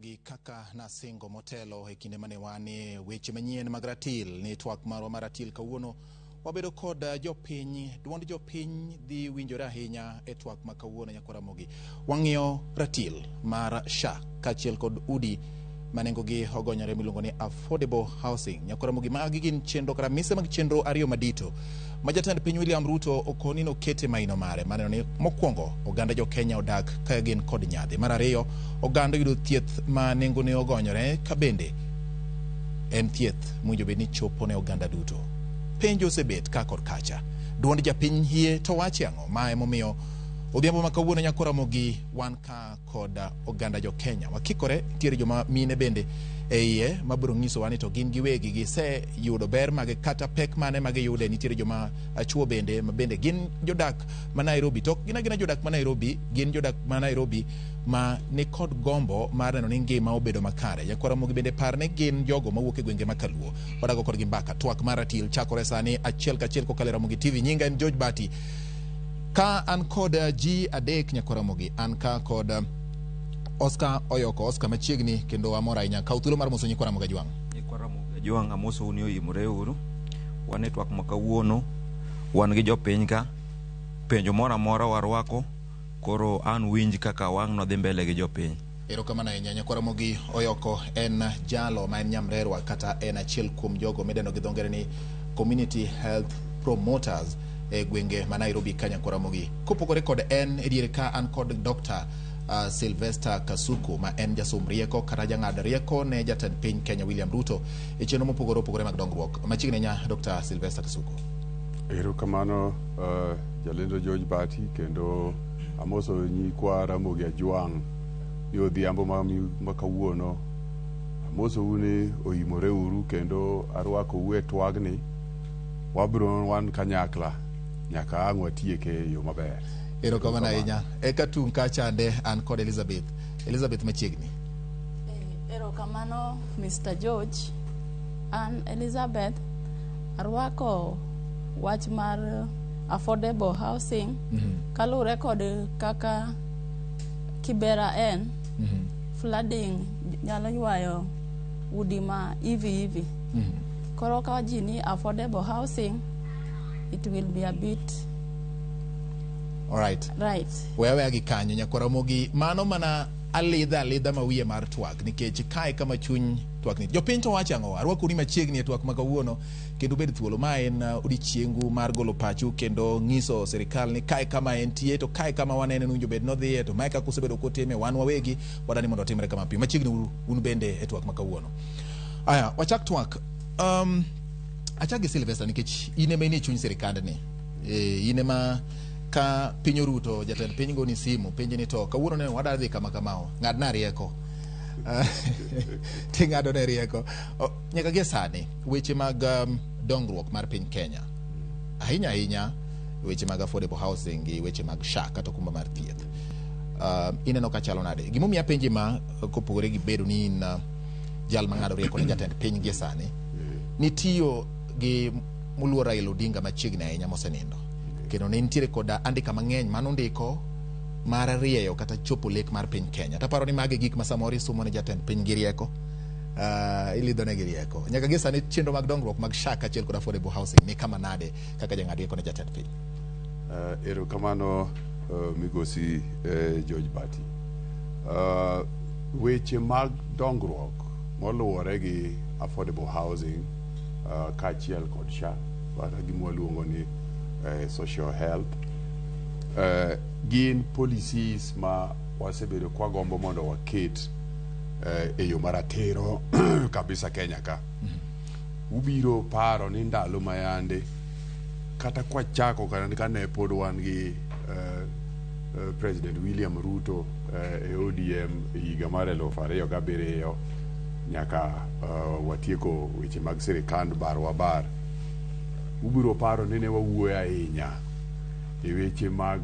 Ramogi kaka nasingo motelo e kinde mane wan e weche manyien mag ratil ni twak marwa mar ratil kawuono wabedo kod jopiny duond jopiny dhi winjore ahinya e twak ma kawuono nyakwa Ramogi wang'iyo ratil mar SHA kaachiel kod udi ma nengogi ogonyore miluongo ni affordable housing. Nyakwa Ramogi magi gin chenro kata mise mag chenro ariyo madito ma jatend piny William Ruto okoni nokete maino mare maneno ni mokwongo oganda jo Kenya odak ka gin kod nyadhi. Mar ariyo oganda yudo thieth ma nengone ogonyore ka bende en thieth mowinjo bed ni chopo ne oganda duto. Penjo osebet ka kod kacha. Duond japiny hie to wache ang'o? Ma emomiyo odhiambo ma kawuono nyakwa Ramogi wan ka kod oganda jo Kenya. Wakikore nitiere joma mine bende e iye mabiro nyisowa ni to gin giwegi giseyudo ber mage kata pek mane ma giyude. Nitiere joma chuo bende ma bende gin jodak ma Nairobi to ok gin agina jodak ma Nairobi, gin jodak ma Nairobi ma nikod gombo mar neno ni ngima obedo makare. Nyakwa Ramogi bende par ni gin jogo mawuok e gwenge ma Kaluo. Wadago kodgi mbaka. Twak mar ratil chakore sani achiel kachiel kokalo e Ramogi TV. Nyinga en George Bati. Ka an kod ji adek nyakwa Ramogi, an ka kod Oscar Oyoko, Oscar machiegni kendo amor ahinya. Kaw thuolo mar moso nyikwa Ramogi Ajwang'. Nyikwa Ramogi Ajwang' amosou ni oimore uru. Wan e twak ma kawuono, wan gi jopiny ka. Penjo moro amora warwako, koro an winj kaka wang' nwadhi mbele gi jopiny. Erokamano ahinya nyakwa Ramogi Oyoko en jalo ma en nyamrerwa kata en achiel kuom jogo midendo gi dho ngere ni community health promoters e gwenge ma Nairobi ka nyakwa Ramogi. Kopogore kod en e diere ka an kod Dr. Sylvester Kasuku ma en jasom rieko kata jang'ad rieko ne jatend piny Kenya William Ruto e chenro mopogore opogore mag dongruok. Machiegni ahinya Dr. Sylvester Kasuku. Erokamano jalendo George Bati kendo amoso nyikwa Ramogi Ajwang' ni odhiambo ma kawuono. Amosou ni oimore uru kendo arwakou e twagni. Wabiro wan kanyakla nyaka ang' watieke e yo maber. Erokamano ahinya. Eka tung' kachande an kod Elizabeth. Elizabeth machiegni. Erokamano Mr. George. An Elizabeth arwako wach mar affordable housing kaluwore kod kaka Kibera en flooding nyalo ywayo udi ma hivi hivi. Koro ka ji ni affordable housing it will be a bit Alright. right. We aweya gi kanyo nyakwa Ramogi mano mana alidha alidha ma wiye mar twak nikech kae kama chuny twak ni jopiny to wacho ang'o arwakoni machiegni e twak ma kawuono kendo ubed thuolo ma en odiechiengu mar golo pachu kendo nyiso sirikal ni kae kama entie to kae kama wanene ni owinjo bed nodhiye to mae kaka osebedo kotime wan wawegi wadani mondo otimre kama piyo machiegni uru un bende e twak ma kawuono aya wachak twak achak gi Sylvester nikech in ema in e chuny sirikandni e, in ema ka piny oruto jatend piny goni simu penji ni to kawuono ne wadwa dhi kama kamao ng'adna rieko ting'ado ne rieko nyaka gie sani weche mag dongruok mar piny Kenya ahinya ahinya weche mag affordable housing gi weche mag SHA kata okumba mar thieth ineno ka chalo nade gimomiyo apenji ma kopogore gi bedo ni in jal mang'ado rieko ne jatend piny gie sani nitiyo gi moluor Raila Odinga machiegni ahinya mosenindo kendo ne nitiere koda andika mang'eny manondiko mar rieyo kata chopo lek mar piny Kenya taparo ni magi gik ma samoro isumo ne jatend piny gi rieko ilidhone gi rieko nyaka gie sani chenro mag dongruok mag SHA kaachiel kod affordable housing ni kama nade kaka jang'ad rieko ne jatend piny Erokamano migosi George Bati. Weche mag dongruok moluwore gi affordable housing kaachiel kod SHA kata gima waluongo ni social health gin policies ma wasebedo kwagombo mondo waket e yo maratiro kabisa Kenya ka. Ubiro paro ni ndalo ma yande kata kwachako kata kane pod wan gi President William Ruto e ODM e higa mar 2007 nyaka watieko weche mag sirikand bar wa bar, ubiro paro ni ne wawuoyo ahinya e weche mag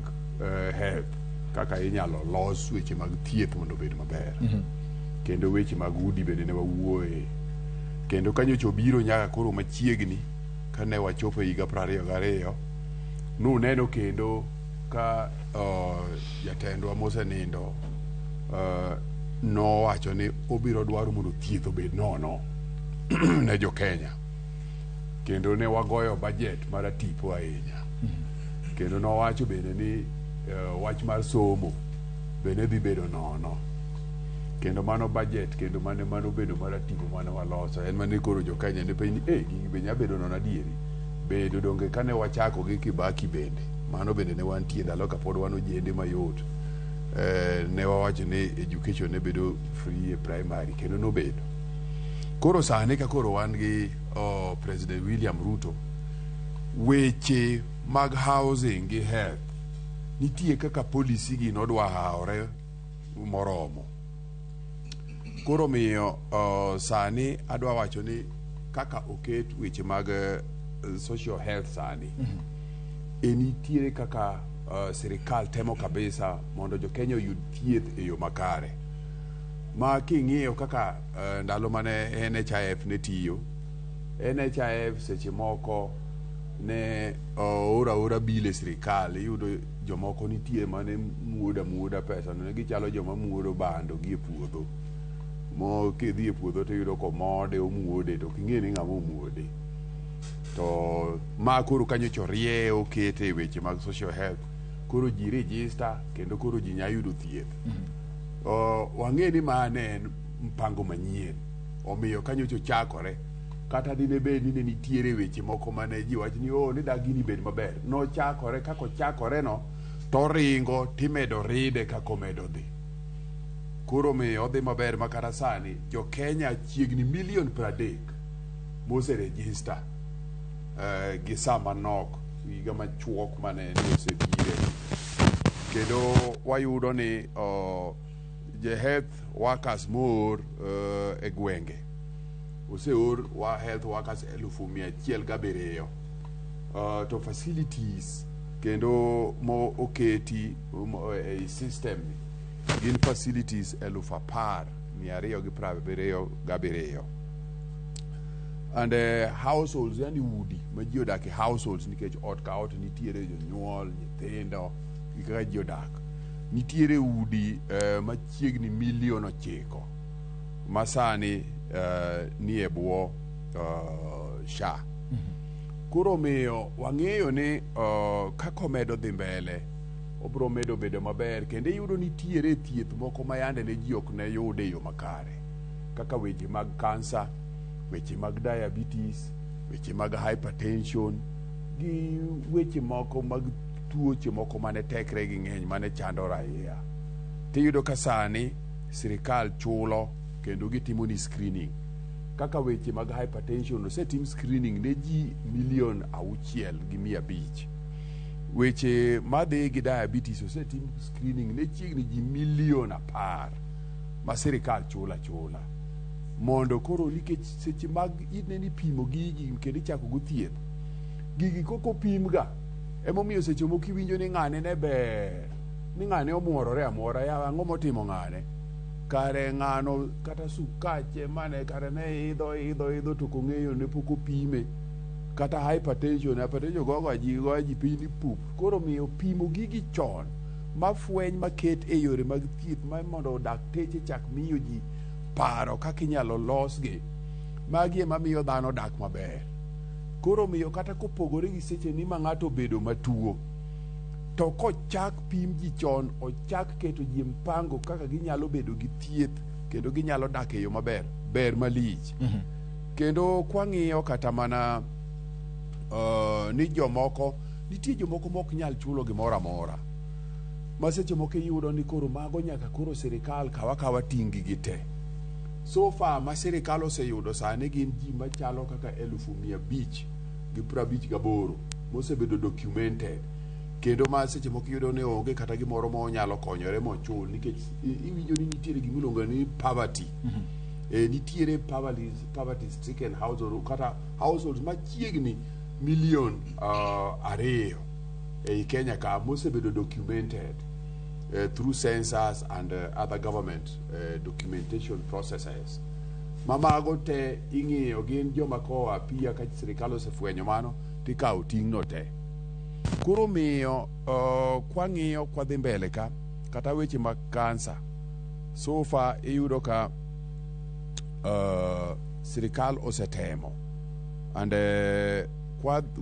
health kaka inyalo los weche mag thieth mondo obed maber kendo weche mag udi bende ne wawuoye kendo ka nyocha obiro nyaka koro machiegni kane wachopo e higa 22 nuneno kendo ka jatendwa mosenindo Nowacho ni obiro dwaro mondo thieth obed nono ne jo Kenya. Kendo ne wagoyo budget mar atipo ahinya. Kendo nowacho bende ni wach mar somo bende dhi bedo nono. Kendo mano budget kendo mane mano bedo mar atipo mane waloso. En mane koro jo Kenya ne penj ni eh gigi be nya bedo nono adieri. Bedo donge kane wachako gi Kibaki bende. Mano bende ne wantie ndalo kapod wan ojende mayot. Ne wawacho ni education ne bedo free e primary kendo nobedo. Koro sani ka koro wan gi President William Ruto, weche mag housing gi health nitie kaka policy gi nodwa hawre moromo. Koro miyo sani adwa wacho ni kaka oket weche mag social health sani e nitiere kaka sirikal temo kabisa mondo jo Kenya oyud thieth e yo makare. Ma king'iyo kaka ndalo mane NHIF ne tiyo, NHIF seche moko ne ooro aora bill e sirikal, iyudo jomoko nitie mane muodo amuoda pesa no, ne gichalo joma muodo bando gi e puodho. Mo kidhi e puodho tiyudo komode omuode to ok ing'e ni ng'ama omuode. To ma koro kanyocha orie okete e weche mag social health, koro ji register kendo koro ji nya yudo thieth. Wang'e ni ma ne en mpango manyien, omiyo kanyocha ochakore kata dine bed ni ne nitiere weche moko mane ji wacho ni oh ni dak gini bed maber. Nochakore kaka ochakore no toringo timedo ride kaka omedo dhi. Koro omiyo odhi maber ma kata sani jo Kenya chiegni milion 30 mose register gi sa manok higa machuok mane ni osebire. Kendo wayudo ni je health workers moor e gwenge oseor wa health workers 107,000. To facilities kendo mo oketi ei system ni gin facilities 10,277. And households, yani udi ma ji odak e households, nikech ot ka ot nitiere jonyuol, nyithindo gi kaka ji odak. Nitiere udi machiegni milion 9 ma sani ni e bwo SHA. Koro omiyo wang'eyo ni kaka omedo dhi mbele obiro medo bedo maber kendo iyudo nitiere thieth moko ma yande ne ji ok ne yud e yo makare kaka weche mag kansa, weche mag diabetes, weche mag hypertension gi weche moko mag tuoche moko mane tekre gi ng'eny mane chando raia. Tiyudo ka sani sirikal chulo kendo gitimo ni screening. Kaka weche mag hypertension osetim screening ne ji milion 6,500. Weche madhi gi diabetes osetim screening ne chiegni ji milion 10 ma sirikal chulo achula. Mondo koro nikech seche mag ineni pimo gigi kendo ichako go thieth, gigi kok opim ga emomiyo seche moko iwinjo ni ng'ane ne ber, ni ng'ane omuorore amuora, yawa ang'o motimo ng'ane? Kare ng'ano kata sukache mane kare ne idho idho idho to ok ong'eyo ne pok opime. Kata hypertension, hypertension gogo ji goyo ji piny ni pup. Koro omiyo pimo gigi chon ma fweny maket e yore mag thieth ma mondo dakteche chak miyo ji paro kaka inyalo losgi. Magi ema miyo dhano dak maber. Koro omiyo kata kopogore gi seche ni ma ng'ato obedo matuo, to kochak pim ji chon, ochak keto ji e mpango kaka ginyalo bedo gi thieth kendo ginyalo dak e yo maber, ber malich. Kendo kwang'iyo kata mana ni jomoko, nitie jomoko mok nyal chulo gimoro amora. Ma seche moko iyudo ni koro mago nyaka koro sirikal kaw akawa ting' gi te. So far ma sirikal oseyudo sani gin ji machalo kaka 558,000 mosebedo documented. Kendo ma seche moko iyudo ni onge kata gimoro ma onyalo konyore mochul nikech iwinjo ni nitiere gimiluongo ni poverty. Nitiere poverty stricken household kata households machiegni milion 2 ei Kenya ka mosebedo documented through census and other government documentation processes. Ma mago te ing'iyo gin joma koa piya ka sirikal osefwenyo mano tikawo ting' no te. Koro miyo kwang'iyo kwadhi mbele ka kata weche mag kansa So far iyudo ka sirikal osetemo and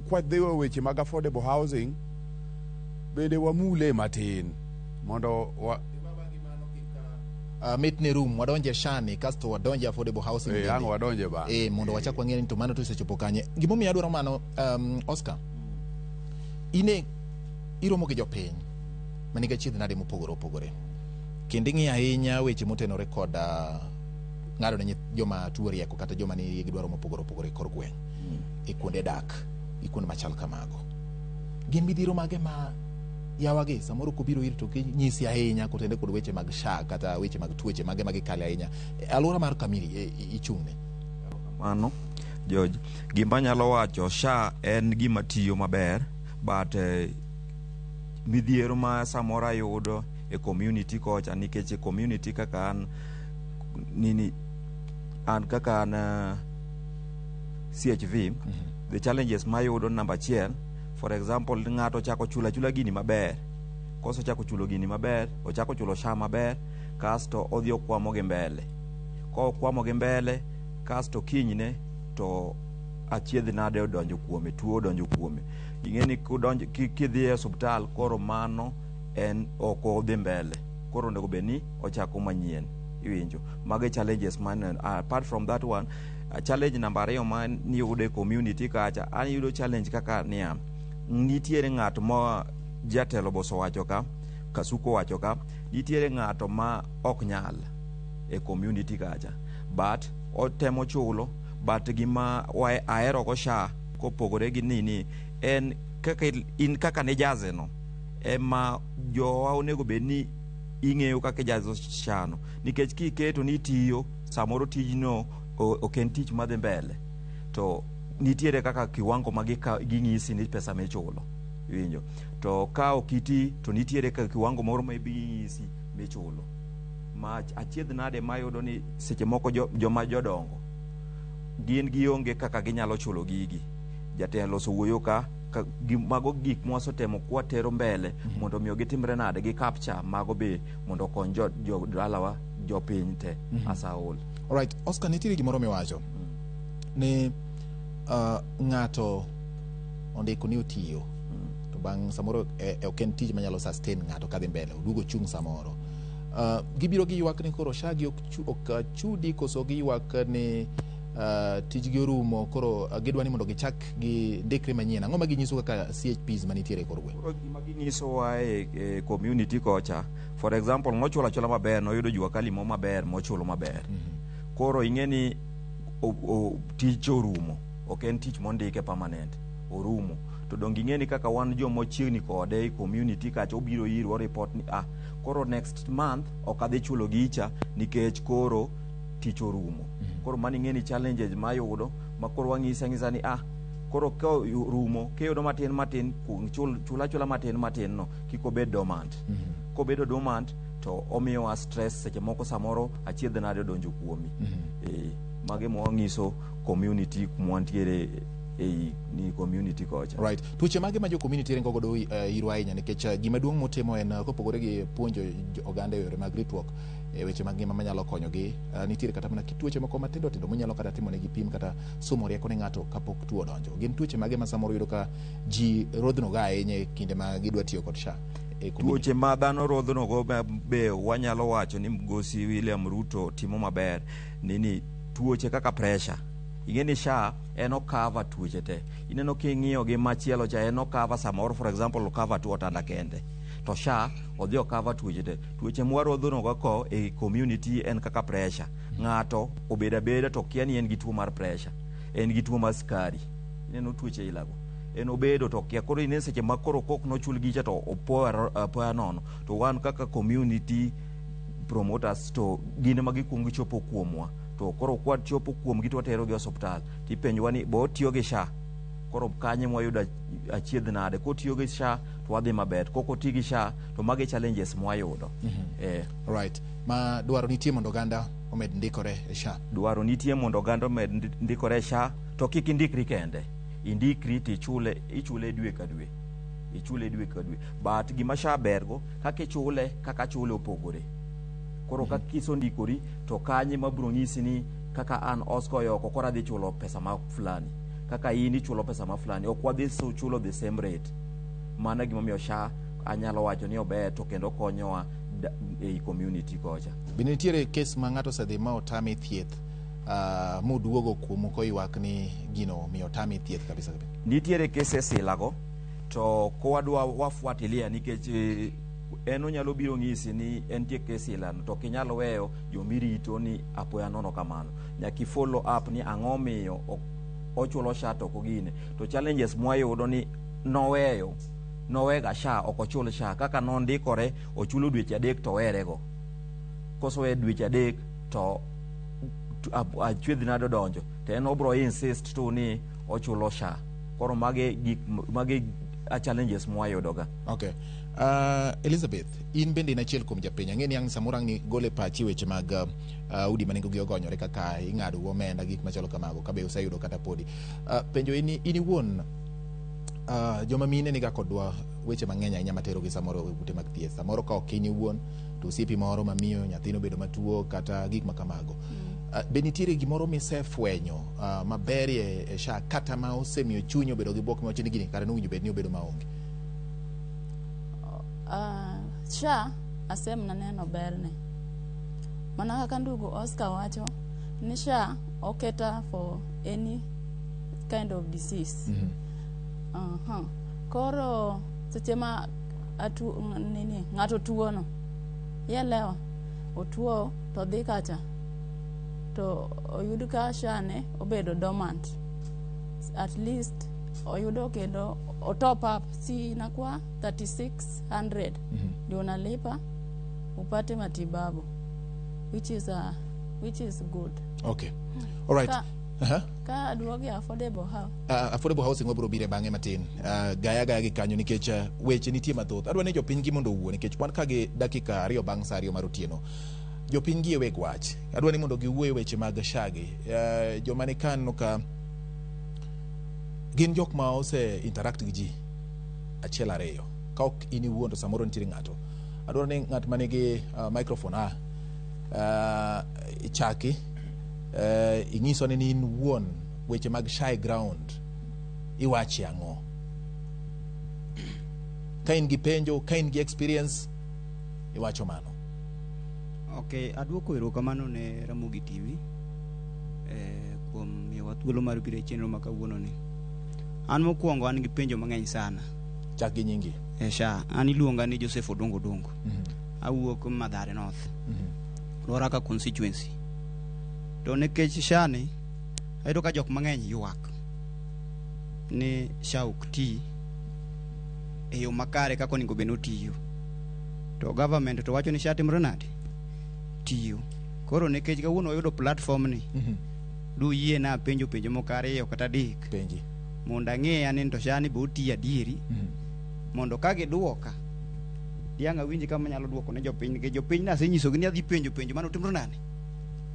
kwadhiwo weche mag affordable housing bende wamule matin mondo wa, Mit ne room wadonje shani kasto wadonje affordable housing eh, bende. ang' wadonje ba Mondo wachak wang'e ni to mano to osechopo kanye. Gimomiyo adwaro mano, Oscar, ine iromo gi jopiny manigi achiedh nade mopogore opogore, kendo ing'iyo ahinya weche motenore kod ng'ado ne joma tuo rieko kata joma nigi dwaro mopogore opogore e kor gweng' e kuonde dak gi kuonde machal kamago. Gin midhiero mage ma yawagi samoro kobiro ir to ginyisi ahinya kotende kod weche mag SHA kata weche mag tuoche mage ma gikale ahinya e alwora mar kamiri ichung'ne? Mano George, gima anyalo wacho, SHA en gima tiyo maber, but midhiero ma samoro ayudo e community kocha, nikech e community kaka an nini, an kaka an CHV, the challenges mayudo namba achiel, for example, ng'ato ochako chulo achula gini maber, kosechako chulo gini maber, ochako chulo SHA maber, kasto odhi okwamo gi mbele, kokwamo gi mbele, kasto kinyne to achiedh nade odonjo kuome, tuo odonjo kuome. Ing'e ni kidhi e osuptal, koro mano en ok odhi mbele, koro onego bed ni ochako manyien. Iwinjo mago e challenges man. Apart from that one, challenge namba ariyo ma niyudo e community kacha, an yudo challenge kaka niya, nitiere ng'at ma jatelo bosowacho ka, Kasuku wacho ka, nitiere ng'ato ma ok nyal e community kacha, but otemo chulo. But gima ahero go SHA kopogore gi nini en kaka in kaka nijaze no ema jowa onego bed ni ing'eyo kaka ijazo SHA no, nikech kiketo ni itiyo samoro tijno ok en tich madhi mbele, to nitiere kaka kiwango ma ging'isi ni pesa michulo, iwinjo? To ka ok iti to nitiere ka kiwango moro ma ibing'isi michulo. Ma achiedh nade mayudo ni seche moko joma jodongo gin gionge kaka ginyalo chulo gigi. Jatelo osewuoyo ka, mago gik mwasetemo kwatero mbele mondo omiyo gitimre nade, gi capture mago be mondo okony jo dalawa, jopiny te as a whole. Alright, Oscar, nitiere gimoro miwacho ni ng'ato ondiko ni otiyo to bang' samoro ok en tich manyalo sustain ng'ato kadhi mbele, oduogo chung' samoro gibiro giywak ni koro SHA gi ok chudi, koso giywak ni tijgi orumo, koro gidwa ni mondo gichak gindikre manyien. Ang'o ma ginyiso kaka CHPs manitiere e kor gweng'? Koro gima ginyisowa e community kocha, for example, ngochulo achula maber, noyudo jua kali mo maber, mochulo maber. Koro ing'e ni tich orumo, ok en tich mondike permanent, orumo. To donge ing'e ni kaka wan joma chiegni kode e community kacha, obiro irwa report ni koro next month ok adhi chulo gicha nikech koro tich orumo. Koro mano ing'e ni challenges mayudo ma koro wang'ise ang'isa ni koro ka orumo kiyudo matin matin, chul achula matin matin no, kik obed dormant. Kobedo dormant to omiyowa stress, seche moko samoro achiedh nade odonjo kuomi. Mago ema wang'iso community kuma wantiere ei ni community kocha. Right. Tuoche mage ma jo community ringo godo irwa ahinya? Nikech gima duong' motimo en kopogore gi puonjo oganda e yore mag ritruok e weche mag ngima manyalo konyogi, nitiere kata mana tuoche moko matindo tindo munyalo kata timo negi pim kata somo rieko ne ng'ato kapok tuo odonjo. Gin tuoche mage ma samoro yudo ka ji rodhno ga ahinya e kinde ma gidwa tiyo kod SHA e community? Tuoche ma dhano rodhnogo be wanyalo wacho ni Mgosi William Ruto timo maber ni tuoche kaka pressure. Ing'e ni SHA en okava tuoche te. Ineno king'iyo gi machielo cha, en okava samoro, for example, okava tuo otanda kende, to SHA odhi okava tuoche te. Tuoche mwarodhnogo ko e community en kaka pressure. Ng'ato obedo abeda to kia ni en gi tuo mar pressure, en gi tuo mar sukari. Ineno tuoche ilago en obedo to kia. Koro ineno seche ma koro kok nochul gicha to opoya apoya nono, to wan kaka community promoters to gin ema gikuongo gichopo kuomwa, to koro kwachopo kuomgi to waterogi e osuptal, tipenjowa ni bo otiyo gi SHA. Koro kanye mwayudo achiedh nade? Kotiyo gi SHA to wadhi maber, kok oti gi SHA to magi challenges mwayudo. Right. Ma dwaro nitie mondo oganda omed ndikore e SHA. Dwaro nitie mondo oganda omed ndikore e SHA, to kik indikri kende, indikri tichule, ichule dwe ka dwe, ichule dwe ka dwe. But gima SHA bergo, kaka ichule, kaka chule opogore. Koro ka kisondikori to kanye mabiro nyisi ni kaka an Oscar Oyoko koro adhi chulo pesa ma fulani, kaka in ichulo pesa ma fulani, ok wadhi chulo the same rate. Mano e gimomiyo SHA anyalo wacho ni ober to kendo konyowa ei community kocha. Bende nitiere kes ma ng'ato osedhi ma otame thieth moduogo kuomu koywak ni gino miyo otame thieth kabisa kabisa? Nitiere cases ilago to kowadwa wafuatilia nikech en onyalo biro ng'isi ni entie kes ilano to ok inyal weyo jomirito ni apoya nono kamano. Nyaka i follow up ni ang'o miyo ochulo SHA to ok ogine. To challenges mwayudo ni noweyo nowega SHA ok ochul SHA kaka nondikore ochulo dweche 3 to owerego. Kosewe dweche 3 to achiedh nade odonjo to en obro insist tu ni ochulo SHA. Koro mage gik mage a challenges mwayudoga. Okay. Elizabeth, in bende in achiel kuom japiny. Ang'e ni ang' samoro ang' ni gole pachi weche mag udi ma nengogi ogonyore kaka ing'ado omenda gik machalo kamago kabe useyudo kata podi. Penjo in in iwuon joma mine niga kodwa weche mang'eny ahinya materogi samoro e ute mag thieth. Samoro ka ok in iwuon to osiepi moro mamiyo nyathino obedo matuo kata gik ma kamago. Be nitiere gimoro misefwenyo maberie e SHA kata ma osemiyo chunyi obedo gi buok miwacho ni gini kare nowinjo bed ni obedo maonge? SHA asemna neno berne. Mana kaka ndugu Oscar wacho ni SHA oketa for any kind of disease. Koro seche ma nini ng'ato tuo no, ielewa, otuo to dhi kacha to oyud ka SHA ne obedo dormant. At least oyudo kendo o top up si inakuwa 3600 ndio unalipa upate matibabu which is good. Okay. All right. Ka aduogi affordable house. Affordable housing wabiro bire bang'e matin. Gaya gaya gi kanyo nikech weche nitie mathoth. Adwa ni jopiny gi mondo owuo nikech wan ka gi dakika 2 bang' sa 2 mar otieno. Jopiny gi e weg wach. Adwa ni mondo giwuo e weche mag SHA gi. Joma ni kanyo ka gin jok ma ose interact gi ji achiel ariyo. Ka ok in iwuon to samoro nitiere ng'ato. Adwaro ni ng'at manigi microphone chaki ing'iso ni in wuon weche mag SHA ground iwache ang'o? Ka in gi penjo, ka in gi experience, iwacho mano. Okay, aduoko erokamano ne Ramogi TV kuom miyowa thuolo mar biro e chenro ma kawuono ni. An mokwongo an gi penjo mang'eny sana. Chak gi nyingi. SHA, an iluonga ni Joseph Odongo Odongo. Awuok Mathare North. Ruaraka constituency. To nikech SHA ni, ayudo ka jok mang'eny ywak ni SHA ok ti e yo makare kaka onego bed ni otiyo. To government to wacho ni SHA timore nade? Tiyo. Koro nikech kawuono wayudo platform ni, duyie na penjo penjo moko 2 kata 3. Penji. Mondo ang'e ni to SHA ni be otiyo adieri. Mondo ka giduoka, diang' awinj kama anyalo duoko ne jopiny nikech jopiny nasenyisogi ni adhi penjo penjo mano timore nade?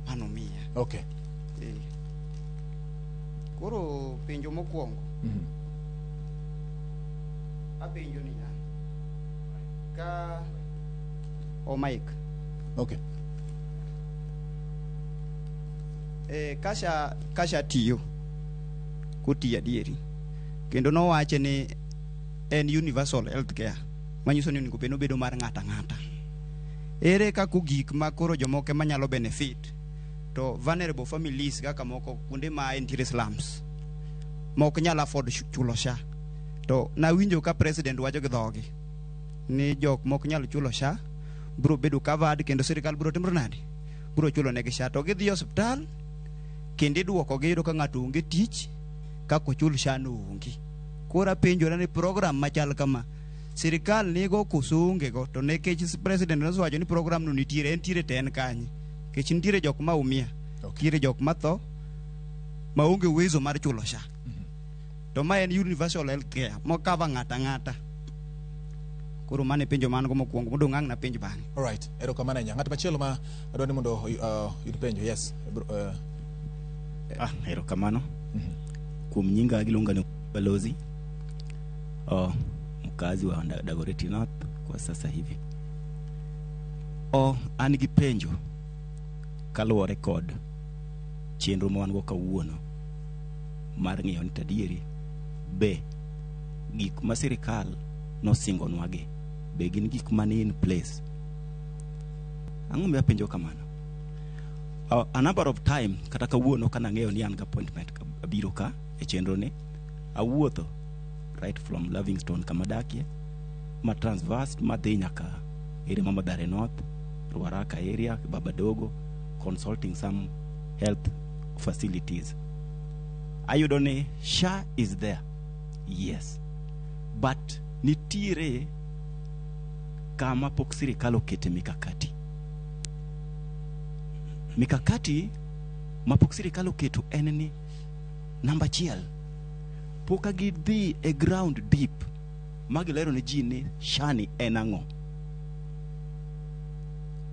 Mano miya. Okay. Koro penjo mokwongo. Apenjo niya. Ka o mic. Okay. Kasha tiyo. Kotiyo adieri. Kendo nowache ni en universal health care. Manyiso ni onego bed ni obedo mar ng'ato ang'ata. Ere kaka ogik ma koro jomoko ema nyalo benefit to vulnerable families kaka moko kuonde ma entiere slums ma ok nyal afford chulo SHA. To nawinjo ka president wacho gi dhogi ni jok mok nyal chulo SHA biro bedo covered kendo sirikal biro timore nade? Biro chulo negi SHA. To gidhi e osiptal kendo iduoko gi iyudo ka ng'ato onge tich kaka ochul SHA no onge. Koro apenjora ni program machal kama sirikal nigo koso onge go to nikech president nosewacho ni program no nitiere entiere to en kanye? Nikech nitiere jok ma umia, nitiere jok ma tho maonge uwezo mar chulo SHA. To ma en universal health care mo cover ng'ato ang'ata. Koro mano e penjo man go mokwongo modong' ang' napenj bang'e. All right. Erokamano ahinya. Ng'at machielo ma adwa ni mondo oyud penjo. Yes. Erokamano. Kuom nyinga giluonga ni Balozi. Mkazi wa Dagoretti North kwa sasa hivi. O an gi penjo kaluwore kod chenro ma wan go kawuono mar ng'iyo ni tadieri be gik ma sirikal nosingonwa gi be gin gik mani in place. Ang'o miyo apenjo kamano? A number of time kata kawuono kana ng'eyo ni an gi appointment abiro ka e chenro ni awuotho right from Livingstone kama adakie ma transverse madhi nyaka area ma Mathare North, Ruaraka area, Babadogo, consulting some health facilities. Ayudo ni SHA is there, yes, but nitiere kama pok sirikal okete mikakati. Mikakati mapok sirikal oketo en ni namba achiel pok gidhi e ground deep ma gilero ne ji ni SHA ni en ang'o.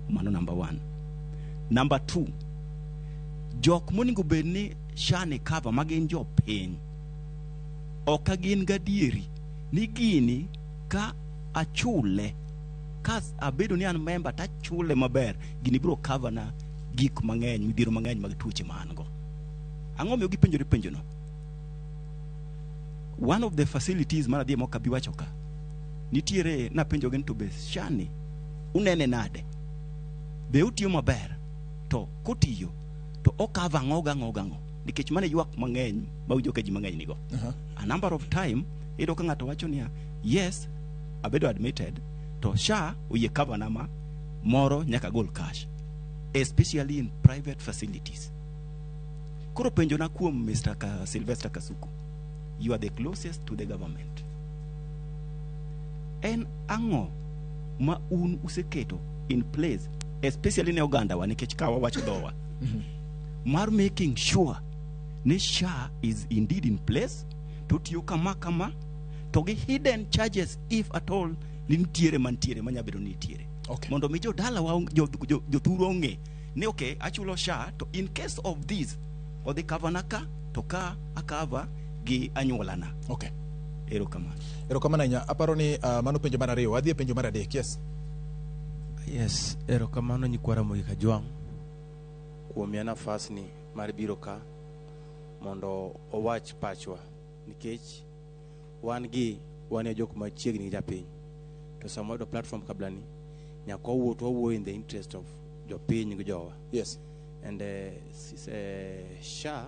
Mano number one. Number two, jok monego bed ni SHA ni cover ma gin jopiny ok gin gadieri ni gini ka achule ka abedo ni an member tachule maber gini biro cover na gik mang'eny midhiero mang'eny mag tuoche ma an go. Ang'o miyo gipenjore penjono? One of the facilities mana adhiye mok abi wacho ka nitiere napenjogi ni to be SHA ni unene nade be otiyo maber to kotiyo to okava ang'o gang'o gang'o nikech mano e ywak mang'eny mawinjo ka ji mang'eny nigo. A number of time iyudo ka ng'ato wacho niya yes abedo admitted to SHA oyie cover na ma moro nyaka gol cash especially in private facilities. Koro penjona kuom Mr. Sylvester Kasuku, you are the closest to the government. En ang'o ma un useketo in place especially ne ogandawa nikech ka wawacho dhowa mar making sure ni SHA is indeed in place to tiyo kama kama to gi hidden charges if at all ni nitiere mantiere manya bedo ni nitiere mondo mi jodalawa jothurwa ong'e ni okay achulo SHA to in case of this odhi cover na ka to ka akava gi anyuolana. Erokamano. Erokamano ahinya. Aparo ni mano penjo mar ariyo. Wadhi e penjo mar adek. Yes. Yes, erokamano nyikwa Ramogi Kajwang' kuom miya nafas ni mar biro ka mondo owach pachwa nikech wan gi wan e jok machiegni gi japiny to sama wayudo platform kabla ni nyaka wawuo to wawuoyo in the interest of jopiny gi jowa. And SHA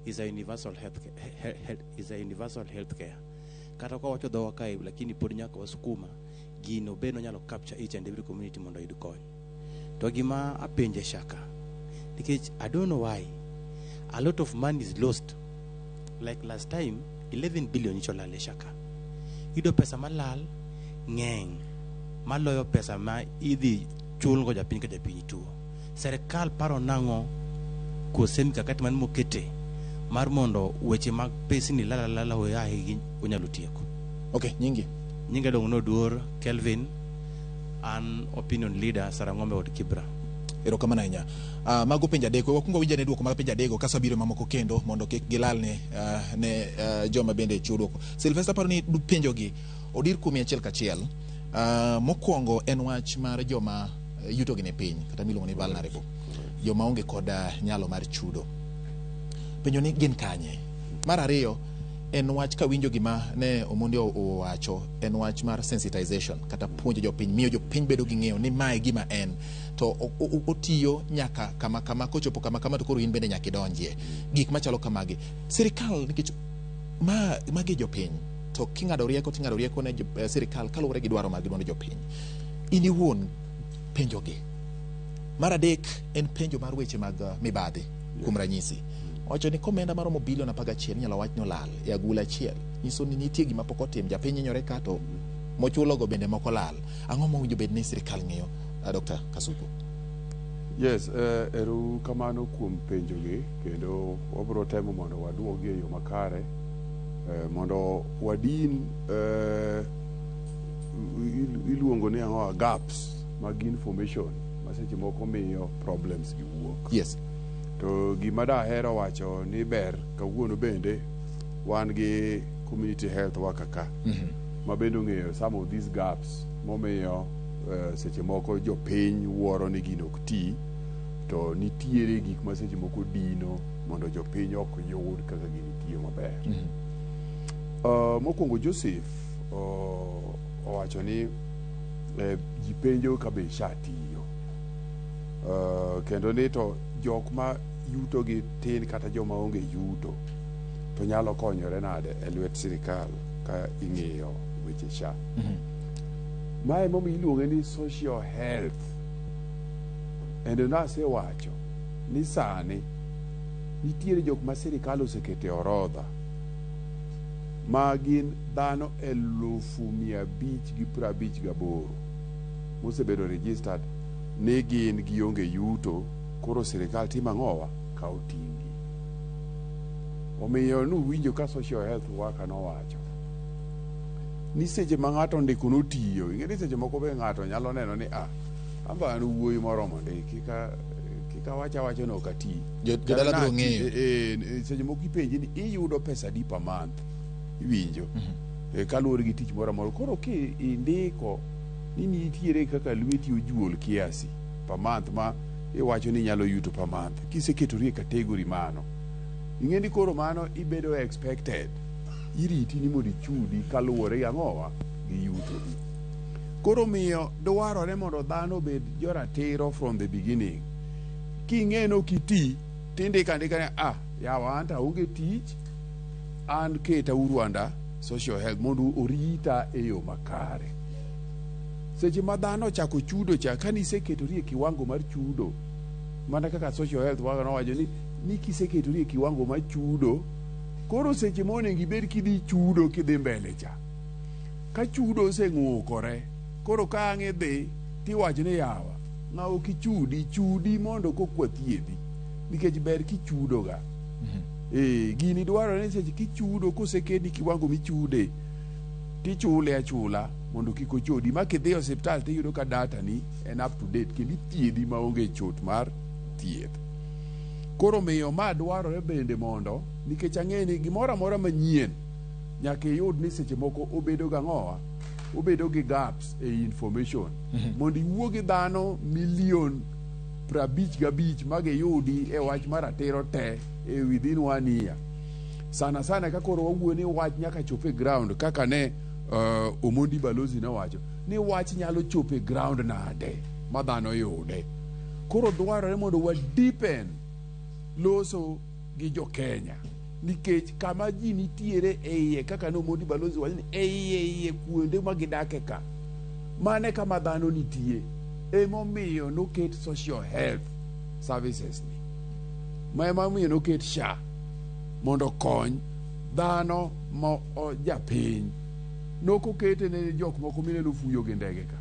is a universal health, health is a universal health care. Kata ka wacho dhowa kae lakini pod nyaka wasukuma gino bed onyalo capture each and every community mondo oyud kony. To gima apenje shaka nikech I don't know why a lot of money is lost. Like last time 11 billion nyicho lal e shaka. Iyudo pesa malal ng'eny maloyo pesa ma idhi chulgo japiny ka japiny tuo. Serikal paro nang'o kose mikakati man mokete mar mondo weche mag pesni lal alala oyaye onyalo tieko. Okay, nyingi? Nyinga iluongo ni Oduor Kelvin, an opinion leader Sarang'ombe od Kibra. Erokamano ahinya. Mago penjo adek. We wakwong wawinj ane duoko mag penjo adego kasto wabiro mamoko kendo mondo kik gilal ne, ne joma bende chiwo duoko. Sylvester paro ni penjogi odir kuomi achiel kachiel. Mokwongo en wach mar joma yutogi ni piny kata miluongo ni vulnerable. Joma onge kod nyalo mar chudo. Penjo ni gin kanye? Mar ariyo en wach kawinjo gima ne Omondi owacho en wach mar sensitization kata puonjo jopiny miyo jopiny bedo gi ng'eyo ni mae gima en to otiyo nyaka kama kama kochopo kama kama to koro in bende nyaka idonjie gik machalo kamagi. Sirikal nikech ma magi jopiny to king'ado rieko ting'ado rieko ne sirikal kaluwore gi dwaro mag duond jopiny. In iwuon penjogi. Mar adek en penjo mar weche mag mibadhi kuom ranyisi. Owacho ni komenda maromo bilion 11 inyalo wach ni olal e agula achiel. Nyiso ni nitie gima pok otim. Japiny hinyore ka to mochulogo bende moko lal. Ang'o mowinjo bed ni sirikal ng'iyo, Dr. Kasuku? Yes, ero kamano kuom penjogi kendo wabiro temo mondo waduogi e yo makare mondo wadin iluongo ni ang'o gaps mag information ma seche moko miyo problems gi wuok. To gima dahero wacho ni ber kawuono bende wan gi community health worker ka ma bende ong'eyo some of these gaps momiyo Seche moko jopiny wuoro ni gino ok ti, to nitiere gik ma seche moko dino mondo jopiny ok yud kaka gini tiyo maber. Mokwongo Joseph owacho ni ji penjo ka be SHA tiyo. Kendo ni to jok ma yuto gi tin kata joma onge yuto to nyalo konyore nade e lwet sirikal ka ing'iyo weche SHA. Mae momiyo iluonge ni social health. Endo nasewacho ni sani nitiere jok ma sirikal oseketo e orodha ma gin dhano 558,000 mosebedo registered ni gin gionge yuto koro sirikal timo ang'owa kawo ting'gi. Omiyo nuwinjo ka social health worker nowacho ni seche ma ng'ato ondiko notiyo ing'e ni seche moko be ng'ato nyalo neno ni ah amba an wuoyi moromo ndi kika kik awach awacha ni ok ati. Jodala Kata biro nati- ng'eyo. Seche moko ipenji ni iyudo pesa adi per month iwinjo kaluwore gi tich moro amora koro ki indiko ni nitiere kaka lweti ojuol kiasi per month ma iwacho ni inyalo yuto per month kiseketori e category mano ing'e ni koro mano ibedo expected iriti ni mondo ichudi kaluwore gi ang'owa gi yuto koro miyo dwarore mondo dhano obed joratiro from the beginning king'e ni ok iti tindiko andika ni ah yawa an to aonge tich an keta uru under social health mondo orita e yo makare seche ma dhano ochako chudo cha ka niseketori e kiwango mar chudo mana kaka social health worker nowacho ni kiseketori e kiwango mar chudo koro seche monego ibed kidhi chudo kidhi mbele cha ka chudo oseng'ukore koro ka ang' idhi tiwacho ni yawa ng'a ok ichudi chudi mondo kokwa thiedhi nikech ber kichudo ga gini dwarore ni seche kichudo koseketni kiwango michude tichule achula mondo kik ochodi ma kidhi e osiptal tiyudo ka data ni en up to date kendo ithiedhi maonge chot mar thieth koro miyo ma dwarore bende mondo nikech ang'e ni gimoro amora manyien nyaka iyud ni seche moko obedo gang'owa obedo gi gaps e information mondo iwuo gi dhano milion 55 ma giyudi e wach mar ratiro te e within one year sana sana ka koro wawuoyo ni wach nyaka chop e ground kaka ne Omondi Balozi nowacho ni wach nyalo chopo e ground nade ma dhano yude koro dwarore mondo wa deepen loso gi jo Kenya nikech kama ji nitiere e iye kaka ne Omondi Balozi wacho ni e iye iye kuonde ma gidake ka mane kama dhano nitie emomiyo noket social health services ni ma emomiyo noket SHA mondo okony dhano ma japiny nokokete ne jok moko mineno fuyo gi ndege ka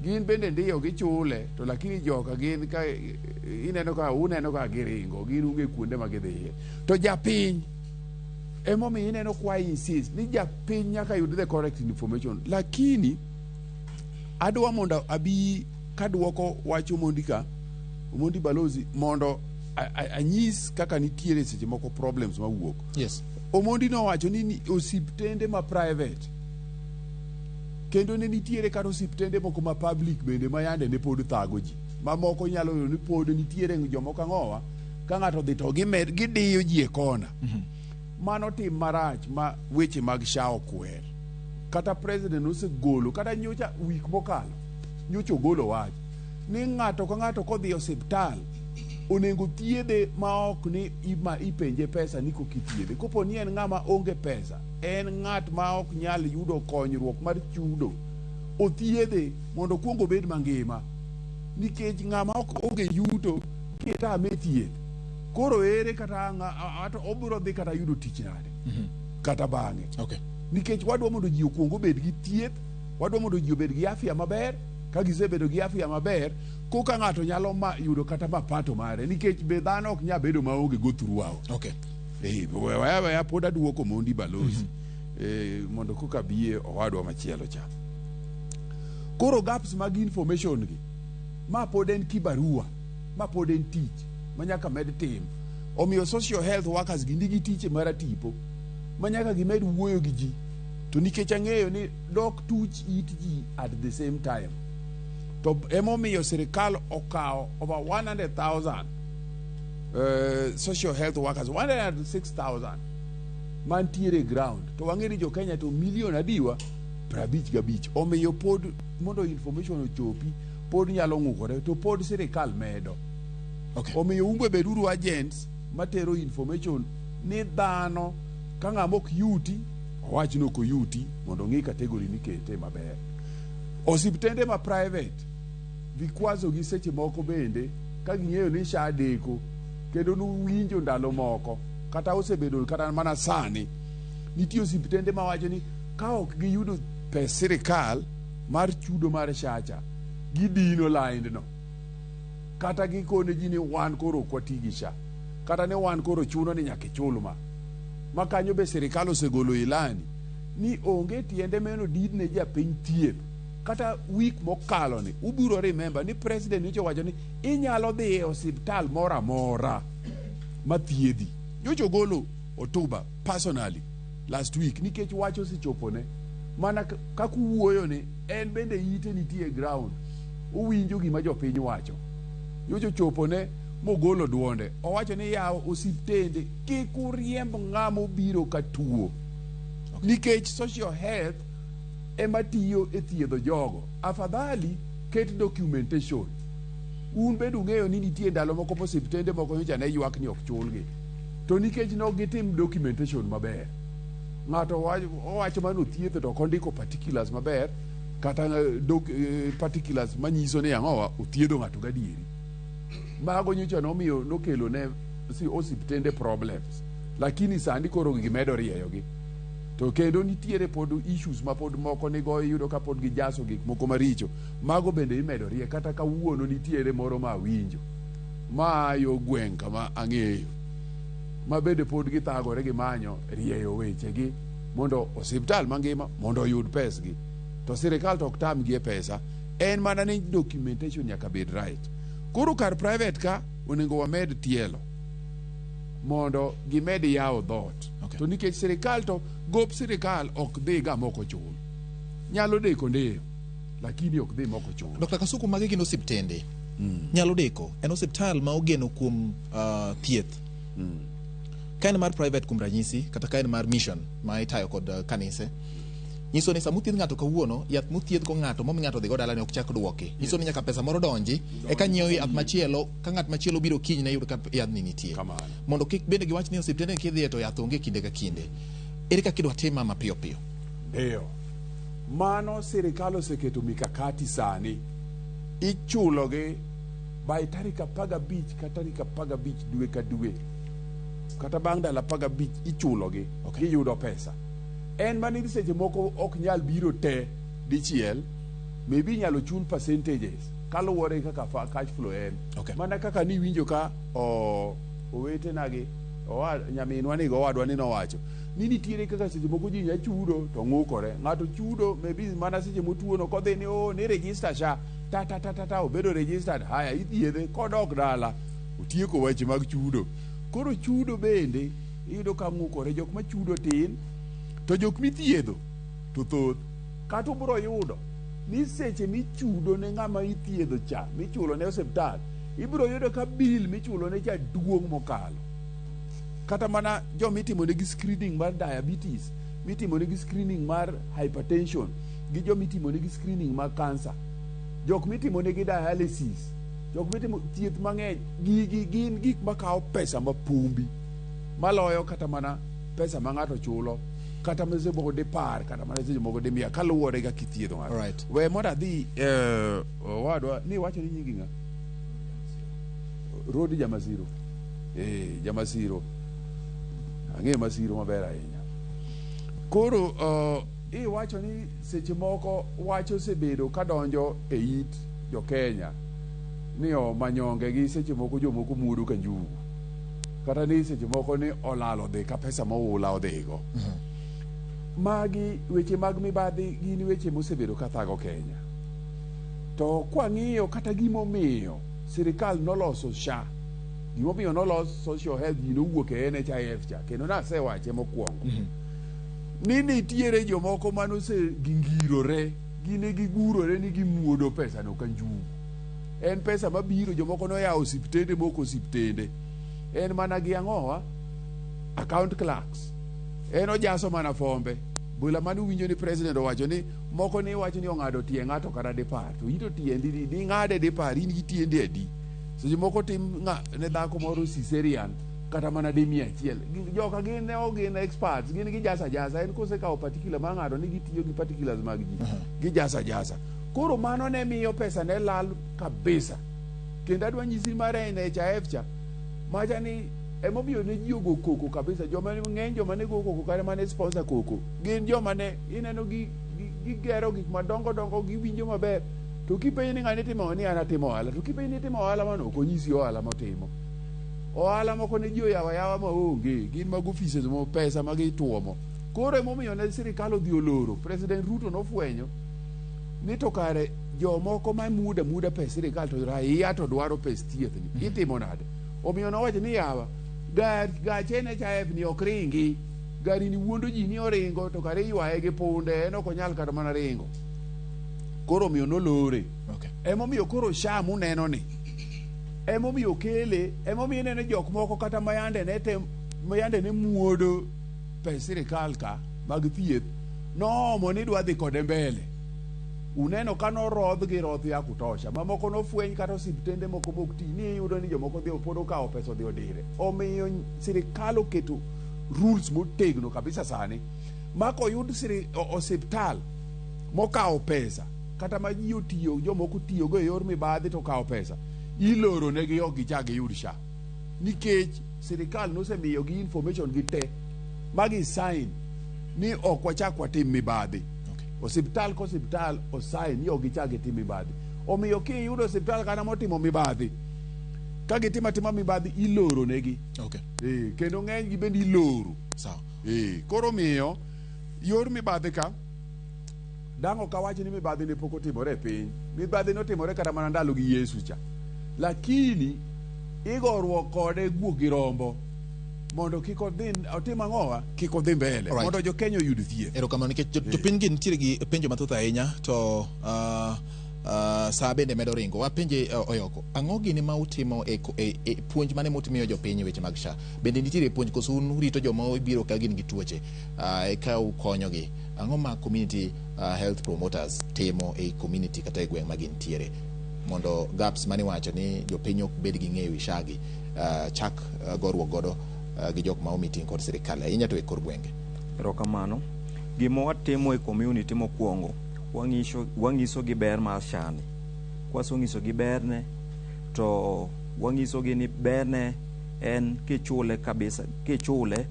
gin bende ndiyo gichule to lakini joka gin ka ineno ka uneno ka giringo gin onge kuonde ma gidhiye to japiny emomiyo ineno kwa insist ni japiny nyaka yud the correct information lakini adwa mondo abi kaduoko wach Omondi ka Omondi Balozi mondo anyis kaka nitiere seche moko problems mawuok Omondi nowacho ni osiptende ma private kendo ne nitiere kata osiptende moko ma public bende ma yande ne pod thago ji mamoko inyalo yudo ni pod nitiere jomoko ang'owa ka ng'ato odhi to gidiyo ji e kona mano tim marach ma weche mag SHA okwer kata president osegolo kata nyocha wik mokalo nyocha ogolo wach ni ng'ato ka ng'ato kodhi e osiptal onego thiedhe ma ok ni ipenje pesa ni koka ithiedhe kopo ni en ng'ama onge pesa en ng'at ma ok nyal yudo konyruok mar chudo othiedhe mondo okuong obed mangima nikech ng'ama ok onge yuto kitame thieth koro ere kata ato obiro dhi kata yudo tich nade kata bang'e nikech wadwa mondo ji okuong obed gi thieth wadwa mondo ji obed gi afya maber ka gisebedo gi afya maber koka ng'ato nyalo yudo kata mapato mare nikech be dhano ok nyal bedo maonge go throughout weya weya pod aduoko Mondi Balozi mondo koka biye owadwa machielo cha koro gaps mag information gi ma pod en kibarua ma pod en tich ma nyaka med tim omiyo social health workers gi nigi tich mar atipo ma nyaka gimed wuoyo gi ji to To nikech ang'eyo ni dok tuch it ji at the same time. To emomiyo sirikal okawo over 100,000 social health workers, 106,000 mantiere e ground. To wang'e ni jo Kenya to milion adiwa 55. Omiyo pod mondo information ochopi pod nyalo ng'ukore to pod sirikal medo. Okay. Omiyo un be beduru agents matero information ni dhano ka ng'ama ok yuti owach ni ok oyuti mondo ong'i category mikete maber. Osiptende ma private vikwazo gi seche moko bende ka ging'eyo ni SHA deko kendo nuwinjo ndalo moko kata osebedo kata mana sani nitie osiptende mawacho ni ka ok giyudo pes sirikal mar chudo mar SHA cha gidino line no kata gikone ji ni wan koro ok wati gi SHA kata ni wan koro chuno ni nyaka ichul ma ma kanyo be sirikal osegolo ilani ni onge tiende meno didne japiny thieth kata week mokalo ni ubiro remember ni president nyocha owacho ni inyalo dhi e osiptal moro amora mathiedhi nyocha ogolo hotuba personally last week nikech wach osechopone mana kaka uwuoyo ni en bende ite nitie e ground owinjo gima jopiny wacho nyocha ochopone mogolo duonde owacho ni yaw osiptende kik uriemb ng'ama obiro ka tuo nikech social health ema tiyo e thiedho jogo afadhali ket documentation un bende ung'eyo ni nitie ndalo moko mosiptende moko nyocha ne ywak ni ok chulgi to nikech ne ok gitim documentation maber ng'ato owacho mana othietho to ok ondiko particulars maber kata particulars manyiso ni ang'owa othiedho ng'ato gadieri mago nyocha nomiyo nokelo ne osiptende problems lakini sani koro gimedo rieyogi to kendo nitiere pod issues ma pod moko nigo iyudo ka pod gijaso gik moko maricho mago bende imedo rie kata kawuono nitiere moro ma awinjo ma yo gweng' kama ang'eyo ma bende pod githagore gi manyo rieyo wechegi mondo osiptal mangima mondo oyud pesgi to sirikal to ok tamgi e pesa en mana ni documentation nyaka bed right koro kar private ka onego wamed tielo mondo gimed yawo dhoot Okay. to nikech sirikal to gop sirikal ok dhi ga mok ochul nyalo deko ndiyo lakini ok dhi mok ochul Dr. Kasuku, magi gin osiptende nyalo deko en osiptal ma ogeno kuom thieth ka en mar private kuom ranyisi kata ka en mar mission ma itayo kod kanise nyiso ni sama othiedh ng'ato kawuono yath mothiedh go ng'ato momi ng'ato dhi go dalane ok chak duoki nyiso ni nyaka pesa moro donji eka nyiewo yath machielo ka ng'at machielo biro kiny ne yud ka yadhni nitie Kamano. mondo kik bende giwach ni osiptende kidhiye to yath onge kinde ka kinde ere kaka idwa time mapiyo piyo Ndiyo. Mano sirikal oseketo mikakati sani. Ichulogi by tarik 15 ka tarik 15 dwe ka dwe. Kata bang' ndalo 15 ichulogi. Okay. Giyudo pesa. En mana ni seche moko ok nyal biro te dichiel. Maybe inyalo chul percentages kaluwore gi kaka cash flow en. Okay. Mana kaka niwinjo ka owetena gi nyaminwa ni gowadwa ni nowacho ni nitiere kaka seche moko ji nya chudo to ng'ukore ng'ato chudo maybe mana seche motuono kodhi ni oh, ni register SHA ta ta ta ta ta obedo registered haya ithiedhe kodok dala otieko weche mag chudo koro chudo bende iyudo ka ng'ukore jok ma chudo tin to jok mithiedho to thoth kata ubiro yudo ni seche michudo ne ng'ama ithiedho cha michulo ne osiptal ibiro yudo ka bill michulo ne cha duong' mokalo kata mana joma itimonegi screening mar diabetes mitimonegi screening mar hypertension gi joma itimonegi screening mar cancer jok mitimonegi dialysis jok mitimo thieth mang'eny gigi gin gik makawo pesa mapumbi maloyo kata mana pesa ma ng'ato chulo kata mana seche moko dipar kata mana seche moko dimia kaluwore kaka ithiedho ng'ato Alright. we mondo adhi owadwa ni iwacho ni nyingi ng'a Rodi Jamasiro Jamasiro ang'eyo Masiro maber ahinya koro iwacho ni seche moko wach osebedo kadonjo e it jo-Kenya ni manyonge gi seche moko jomoko muodo ka njugu kata ni seche moko ni olal odhi ka pesa moula odhigo magi weche mag mibadhi gin weche mosebedo ka thago Kenya to kwang'iyo kata gimomiyo sirikal noloso SHA gimomiyo nolos social health ji nowuok e NHIF cha kendo nasewache mokwongo. Ni nitiere jomoko manose gingirore, gine gigurore ni gimuodo pesa no ka njugu. En pesa mabiro jomoko noyawo osiptende moko osiptende. En mana gi ang'owa account clerks. En ojaso mana fombe. Bula mane uwinjo ni president owacho ni moko ni wacho ni ong'ado tie ng'ato kata dipar. To ito tiendi di ding'ade dipar in gi tiendi adi. Seche moko tim ne dhako moro cesarean kata mana di 100. Joka gin ne ok gin experts, gin gijasa jasa. En kosekawo particular mar ng'ado ni gitiyo gi particulars mag ji. Gijasa jasa. Koro mano ne miyo pesa ne lal kabisa. Kendo adwa nyisi mar NHIF cha, macha ni emomiyo ne ji ogo koko kabisa. Joma ng'eny joma ne go koko kata mane sponsor koko gin joma ne ineno gi gigero gik madongo dongo giwinjo maber. To kipenjo ni ng'ani timo ni an atimo ohala, to kipenjo ni itimo ohala mano ok onyisi ohala motimo. Ohala moko ne ji oyawo ayawa maonge, gin mag offices mo pesa ma gituomo. Koro emomiyo ne sirikal odhi oloro. President Ruto nofwenyo ni to kare jomoko ma muda muda pes sirikal to raia to dwaro pes thieth ni itimo nade? Omiyo nowacho ni yawa gach NHIF ni ok ringi. Gari ni wuondo ji ni oringo to kare iywaye gi punde en ok onyal kata mana ringo. Koro omiyo nolore. Okay. Emomiyo koro SHA muneno ni emomiyo okele, emomiyo ineno jok moko kata mayande ne tem, mayande ne muodo pes sirikal ka mag thieth noomo ni dwa dhi kode mbele. Uneno ka norodh gi roth ya kutosha. Mamoko nofweny kata osiptende moko mok ti ni iyudo ni jomoko dhi pod okawo pesa odhi odire. Omiyo sirikal oketo rules motegno kabisa sani ma koyud osiptal mokawo pesa kata ma ji otiyo jomoko otiyogo e yor mibadhi to okawo pesa iloro negi ok gichak giyud SHA nikech sirikal nosemiyogi information gi te ma gi sign ni ok wachak watim mibadhi. Okay. Osiptal ka osiptal osign ni ok gichak gitim mibadhi. Omiyo kiyudo osiptal kata motimo mibadhi, ka gitimo atima mibadhi iloro negi. Okay. Kendo ng'eny gi bende iloro. Sawa. Koro miyo yor mibadhi ka dang' ok awach ni mibadhi ne pok otimore e piny. Mibadhi notimore kata mana ndalo gi Yesu cha. Lakini igoruok kode guok gi rombo mondo kik odhi otim ang'owa kik odhi mbele Alright. mondo jo Kenya oyud thieth. Erokamano nikech jopiny gi nitiere gi penjo mathoth ahinya to saa bende medo ringo. Wapenje Oyoko, ang'o gini ma utimo e puonj mane mutimiyo jopiny e weche mag SHA? Bende nitiere puonj koso un urito joma obiro ka gin gi tuoche eka ukonyogi? Ang'o ma community health promoters timo e community kata e gweng' ma gintiere mondo gaps mane iwacho ni jopiny ok bed gi ng'eyo wi SHA gi chak goruok godo gi jok ma omi ting' kod sirikal ahinya to e kor gwenge? Erokamano. Gima watimo e community mokwongo, wang'iso gi ber mar SHA ni. Kwaseng'iso gi berne, to wang'iso gi ni berne en kichule kabisa, kichule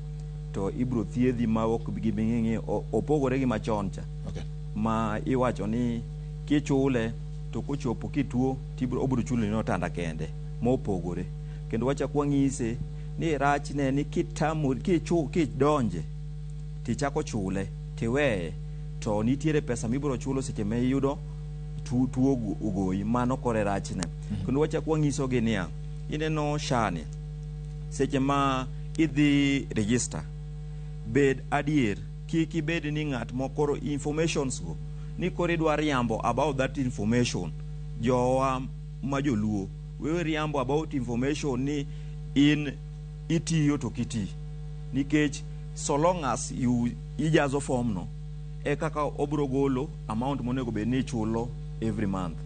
to ibro thiedhi ma ok giming'ing'i, opogore gi machon cha. Okay. Ma iwacho ni kichule to kochopo kituo tibro obro chuloni otanda kende, mopogore. Kendo wachak wang'ise ni rachne ni kitamori kidonje tichako chule tiweye to nitiere pesa mibiro chulo seche ma iyudo tuo ogoyi, mano kore rachne. Kendo wachak wang'isogi niya, ineno SHA ni seche ma idhi register, bed adier, kik ibed ni ng'at mokoro informations go ni koro idwa riambo about that information. Jowa ma joluo wewe riambo about information ni in itiyo to kiti, nikech so long as you ijazo form no e kaka obro golo amount monego bed ni ichulo every month.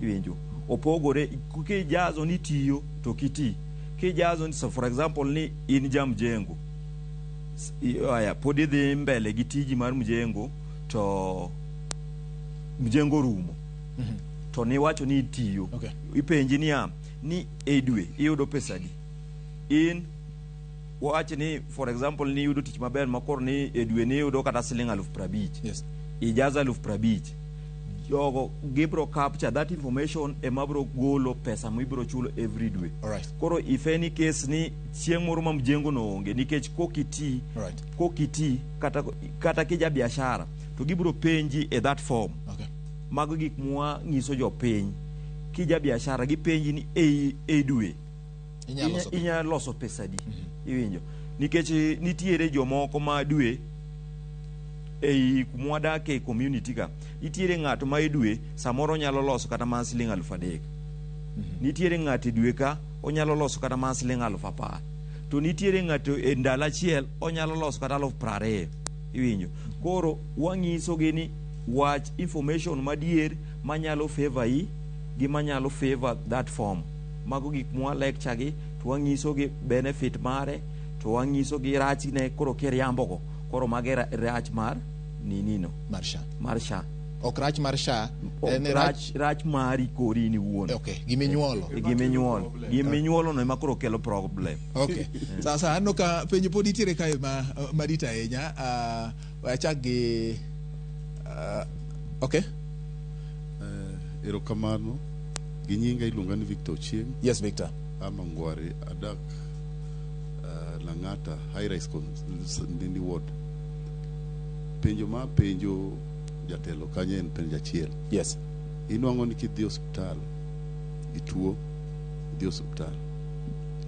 Iwinjo opogore kijazo ni tiyo to kiti, kijazo ni so for example ni in ja mjengo, aya pod idhi mbele gi tiji mar mjengo to mjengo rumo to niwacho ni itiyo. Okay. Ipenji niya ni e dwe iyudo pesa adi, in wach ni for example ni iyudo tich maber ma koro ni e dwe ni iyudo kata siling 50,000. Yes. Ijazo 50,000, jogo gibro capture that information ema bro golo pesa mibro chulo every dwe. Alright. Koro if any case ni chieng' moro ma mjengo no onge nikech kokiti Alright. kokiti kata kija biashara to gibro penji e that form. Okay. Mago gik mwa nyiso jopiny. Kija biashara gipenji ni ei dwe Ei kuma wadake e community ka, nitiere ng'ato ma e dwe samoro nyalo loso kata mana siling 3000. Nitiere ng'ato e dwe ka onyalo loso kata mana siling 10,000. To nitiere ng'ato e ndalo achiel onyalo loso kata 20,000. Iwinjo? Koro wang'isogi ni wach information madier manyalo favor i gi manyalo favor that form. Mago gik mwa lecture gi to wang'isogi benefit mare to wang'isogi rachne koro kiriambogo koro mage rach mar nini no. Mar SHA. Mar SHA. Ok rach mar SHA, en rach, rach mari kori in iwuon. Okay, giminyuolo. Giminyuolo. Giminyuolo no ema koro kelo problem. Okay. Sasa aneno ka penjo pod nitiere kae ma madit ahinya. Achak gi okay. Erokamano. Gi nyinga iluonga ni Victor Ochieng. Yes, Victor. Ama Ngware adak Lang'ata High Rise Nindi Ward. Penjo ma penjo jatelo kanyo en penjo achiel. Yes. Inwang'o ni kidhi osiptal ituo, idhi osiptal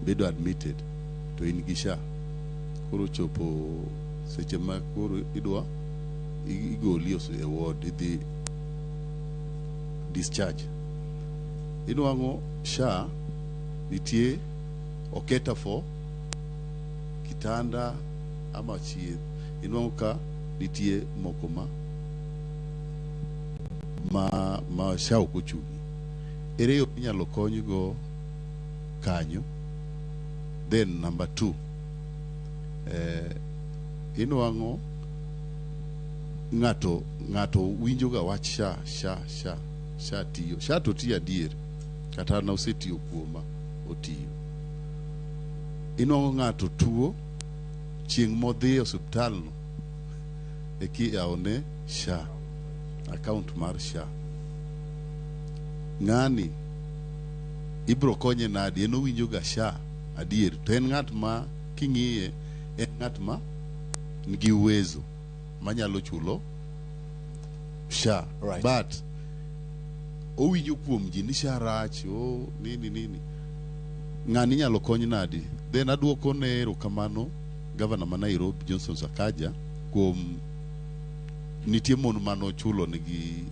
bedo admitted to in gi SHA. Koro chopo seche ma koro idwa igoli e ward idhi discharge. Inwang'o SHA nitie oketa for kitanda ama chieth. Inwang'o ka nitie moko ma SHA ok ochung'ie. Ere yo minyalo konygo kanyo? Then number 2, inwang'o ng'ato winjo ga wach SHA SHA SHA SHA tiyo. SHA to tiyo adier, kata an osetiyo kuoma otiyo. Inwang'o ng'ato tuo chieng' modhi e osiptal no ekiyawone SHA, account mar SHA. Ng'ani ibro konye nadi? En owinjo ga SHA adier, to en ng'at ma king'iye en ng'at ma nigi uwezo manyalo chulo SHA. Right. But owinjo kuom ji ni SHA rach, oh, nini nini. Ng'ani inyalo kony nadi? Then aduoko ne erokamano gavana ma Nairobi Johnson Sakaja kuom nitie mon manochulo nigi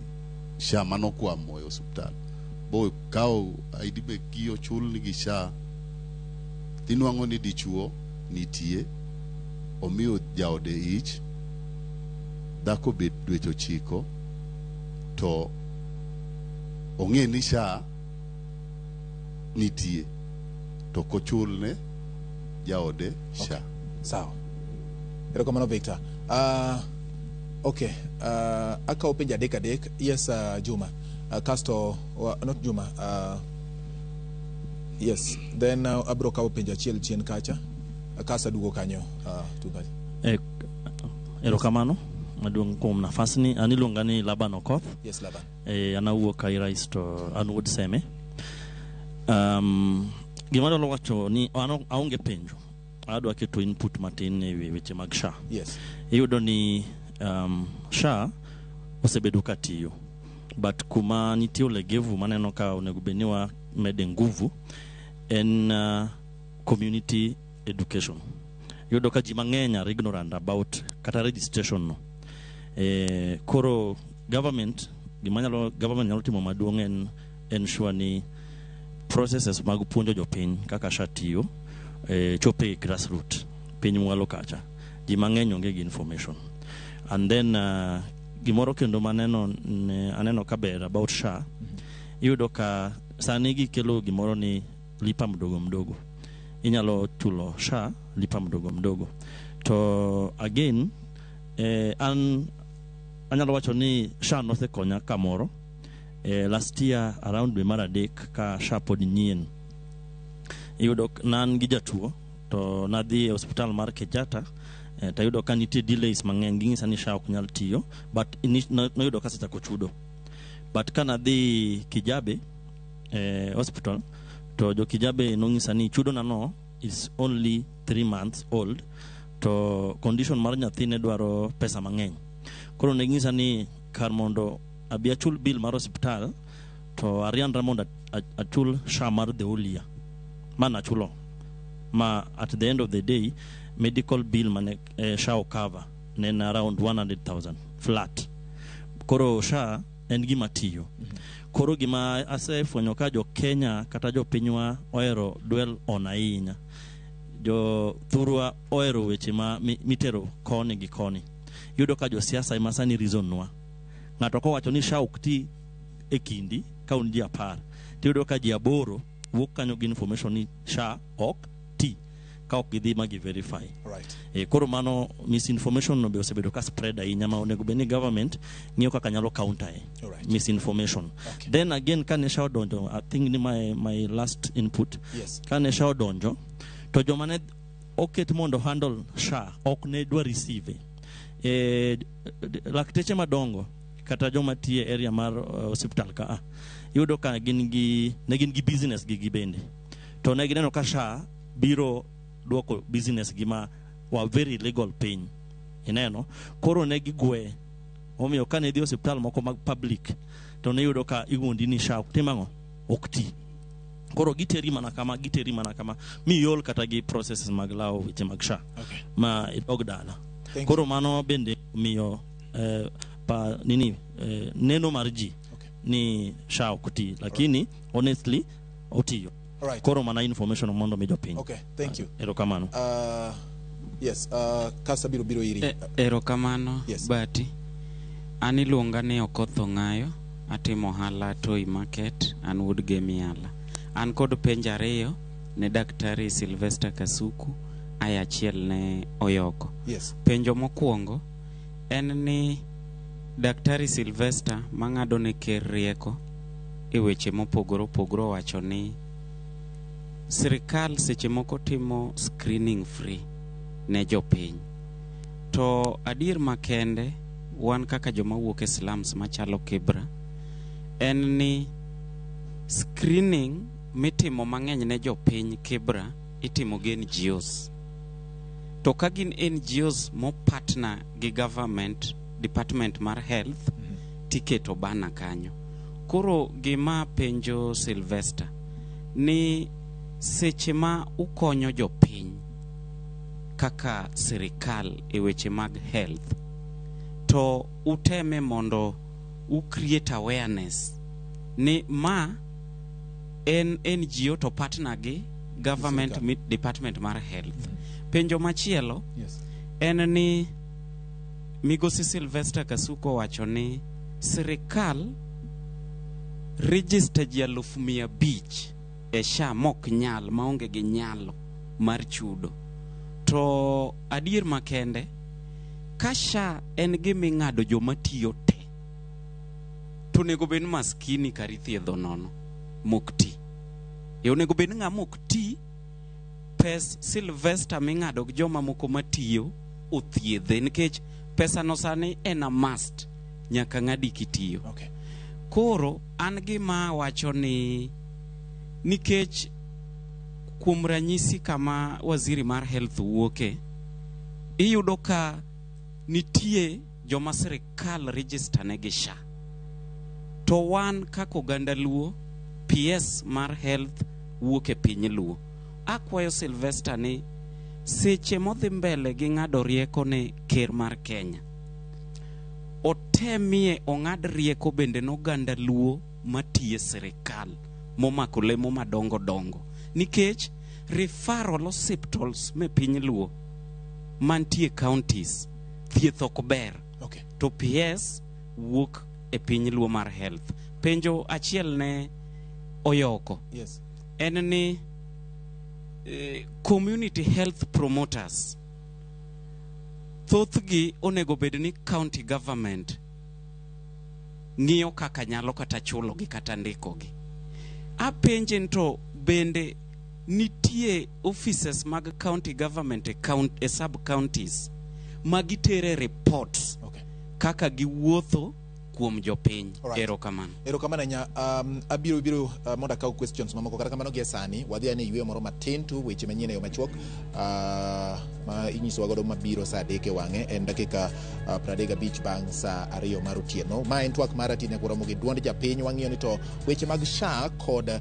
SHA manokwamo e osiptal. Bo kawo ID mekgi ochul nigi SHA. Tinwang'o ni dichuo nitie, omiyo jaode ich, dhako bet dweche 9 to ong'e ni SHA nitie to kochulne jaode SHA. Okay. Sawa. Erokamano Victor. Okay. Akawo penjo adek. Yes, Juma. Kasto not Juma. Yes. Then abro kawo penjo achiel chien kacha. Kasto aduogo kanyo. Kacha. Erokamano maduong' kuom nafasni. An iluonga ni Laban Okoth. Yes, Laban. An awuok High Rise to an wuod Seme. Gima adwaro wacho ni an aonge penjo. Adwa keto input matin e wi weche mag SHA. Yes. Iyudo ni SHA osebedo ka tiyo. But kuma nitie ulegevu maneno ka onego bed ni wamede nguvu en community education. Iyudo ka ji mang'eny are ignorant about kata registration no. Koro government, gima nyalo government nyalo timo maduong' en ensure ni processes mag puonjo jopiny kaka SHA tiyo chopo e grassroot piny mwalo kacha. Ji mang'eny onge gi information. And then gimoro kendo maneno aneno ka ber about SHA, iyudo ka sani gikelo gimoro ni lipa mdogo mdogo. Inyalo chulo SHA lipa mdogo mdogo. To again an anyalo wacho ni SHA nosekonya kamoro. Last year around dwe mar 3 ka SHA pod nyien, iyudo nan gi jatuo to nadhi e osiptal mar Kenyatta, tayudo ka nitie delays mang'eny. Ging'isa ni SHA ok nyal tiyo, but noyudo ka asechako chudo. But ka nadhi Kijabe hospital, to jo Kijabe nong'isa ni chudo na no is only 3 months old, to condition mar nyathi ne dwaro pesa mang'eny. Koro ne ging'isa ni kar mondo abi achul bill mar osiptal, to arianra mondo achul SHA mar the whole year. Ma nachulo. Ma at the end of the day, medical bill mane SHA cover ne en around 100,000 flat. Koro SHA en gima tiyo. Koro gima asefwenyo ka jo Kenya kata jopinywa ohero dwell on ahinya. Jo thurwa ohero weche ma mitero koni gi koni. Iyudo ka josiasa ema sani reason nwa. Ng'ato kowacho ni SHA ok ti e kindi ka un ji 10, tiyudo ka ji 8 wuok kanyo gi information ni SHA ok ti ka ok gidhi ma gi verify. Koro mano misinformation no be osebedo ka spread ahinya ma onego bed ni government ng'iyo kaka nyalo counter e misinformation. Then again kane SHA odonjo, I think ni my last input. Kane SHA odonjo to joma ne oket mondo handle SHA ok ne dwa receive. Lakteche madongo kata joma tiye area mar hospital ka iyudo ka gin gi ne gin gi business gi gibende. To ne gineno ka SHA biro duoko business gi ma wa very legal piny. Ineno? Koro ne gigwe. Omiyo kane idhi osiptal moko mag public to ne iyudo ka iwuondi ni SHA ok tim ang'o? Ok ti. Koro giteri mana kama, giteri mana kama, mi iol kata gi processes mag lawo weche mag SHA. Ma idog dala. Koro mano bende miyo pa nini neno mar ji ni SHA ok ti, lakini honestly otiyo. Koro mana information mondo mi jopiny. Okay, thank you. Erokamano. Yes, Kasa biro biro iri. Erokamano. Bati. An iluonga ni Okoth Ong'ayo, atimo ohala Toi Market, an wuod Gemiala. An kod penjo 2 ne Daktari Sylvester Kasuku, aya achiel ne Oyoko. Penjo mokwongo en ni Daktari Sylvester mang'ado ne ker rieko e weche mopogore opogore owacho ni sirikal seche moko timo screening free ne jopiny. To adier makende wan kaka joma wuok e slums machalo Kibra en ni screening mitimo mang'eny ne jopiny Kibra itimo gi NGOs. To ka gin NGOs mo partner gi government department mar health tiketo bana kanyo. Koro gima penjo Sylvester ni seche ma ukonyo jopiny kaka sirikal e weche mag health to uteme mondo u create awareness ni ma en NGO to partner gi government department mar health. Penjo machielo en ni Migosi Sylvester Kasuku owacho ni sirikal register ji 500,000 e SHA mok nyal maonge gi nyalo mar chudo. To adier makende ka SHA en gima ing'ado joma tiyo te to onego bed ni maskini kar ithiedho nono mok ti. E onego bed ni ng'ama ok ti pes Sylvester ming'ado gi joma moko matiyo othiedhe nikech pesa no sani en a must nyaka ng'adi kitiyo. Koro an gima wacho ni nikech kuom ranyisi kama waziri mar health wuoke iyudo ka nitie joma sirikal register ne gi SHA. To wan kaka oganda Luo, PS mar health wuok e piny Luo. Akwayo Sylvester ni seche modhi mbele gi ng'ado rieko ne ker mar Kenya, otemie ong'ad rieko bende n'oganda Luo matiye sirikal momako lemo madongo dongo. Nikech referral hospitals me piny Luo mantie counties thieth ok ber. To PS wuok e piny Luo mar health. Penjo achiel ne Oyoko. En ni community health promoters thothgi onego bed ni county government ng'iyo kaka nyalo kata chulogi kata ndikogi. Apenje ni to bende nitie offices mag county government e sub counties ma gitere reports kaka giwuotho kuom jopiny. Erokamano. Erokamano ahinya. Abiro biro mondo akaw questions mamoko, kata kamano gie sani wadhi ane yweyo moro matin tu weche manyien e yo machuok ma inyisowa godo mabiro saa 3 e wang'e en dakika 35 bang' saa 2 mar otieno. Ma en twak mar Ratine Kuromo gi duond japiny. Wang'iyo ni to weche mag SHA kod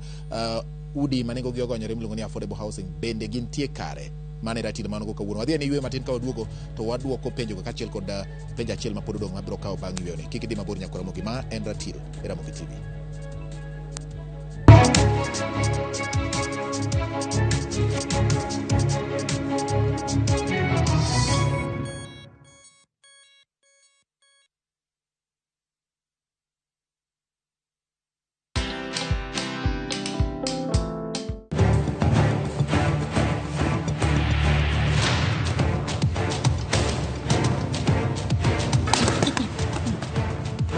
udi ma nengogi ogonyore miluongo ni affordable housing bende gintie kare. Mano e ratil manogo kawuono. Wadhi e yweyo matin ka waduogo to waduoko penjogo kaachiel kod penjo achiel ma pod odong' mabiro kawo bang' yweyoni. Kik idhi mabor nyakwar Ramogi, ma en ratil e Ramogi TV.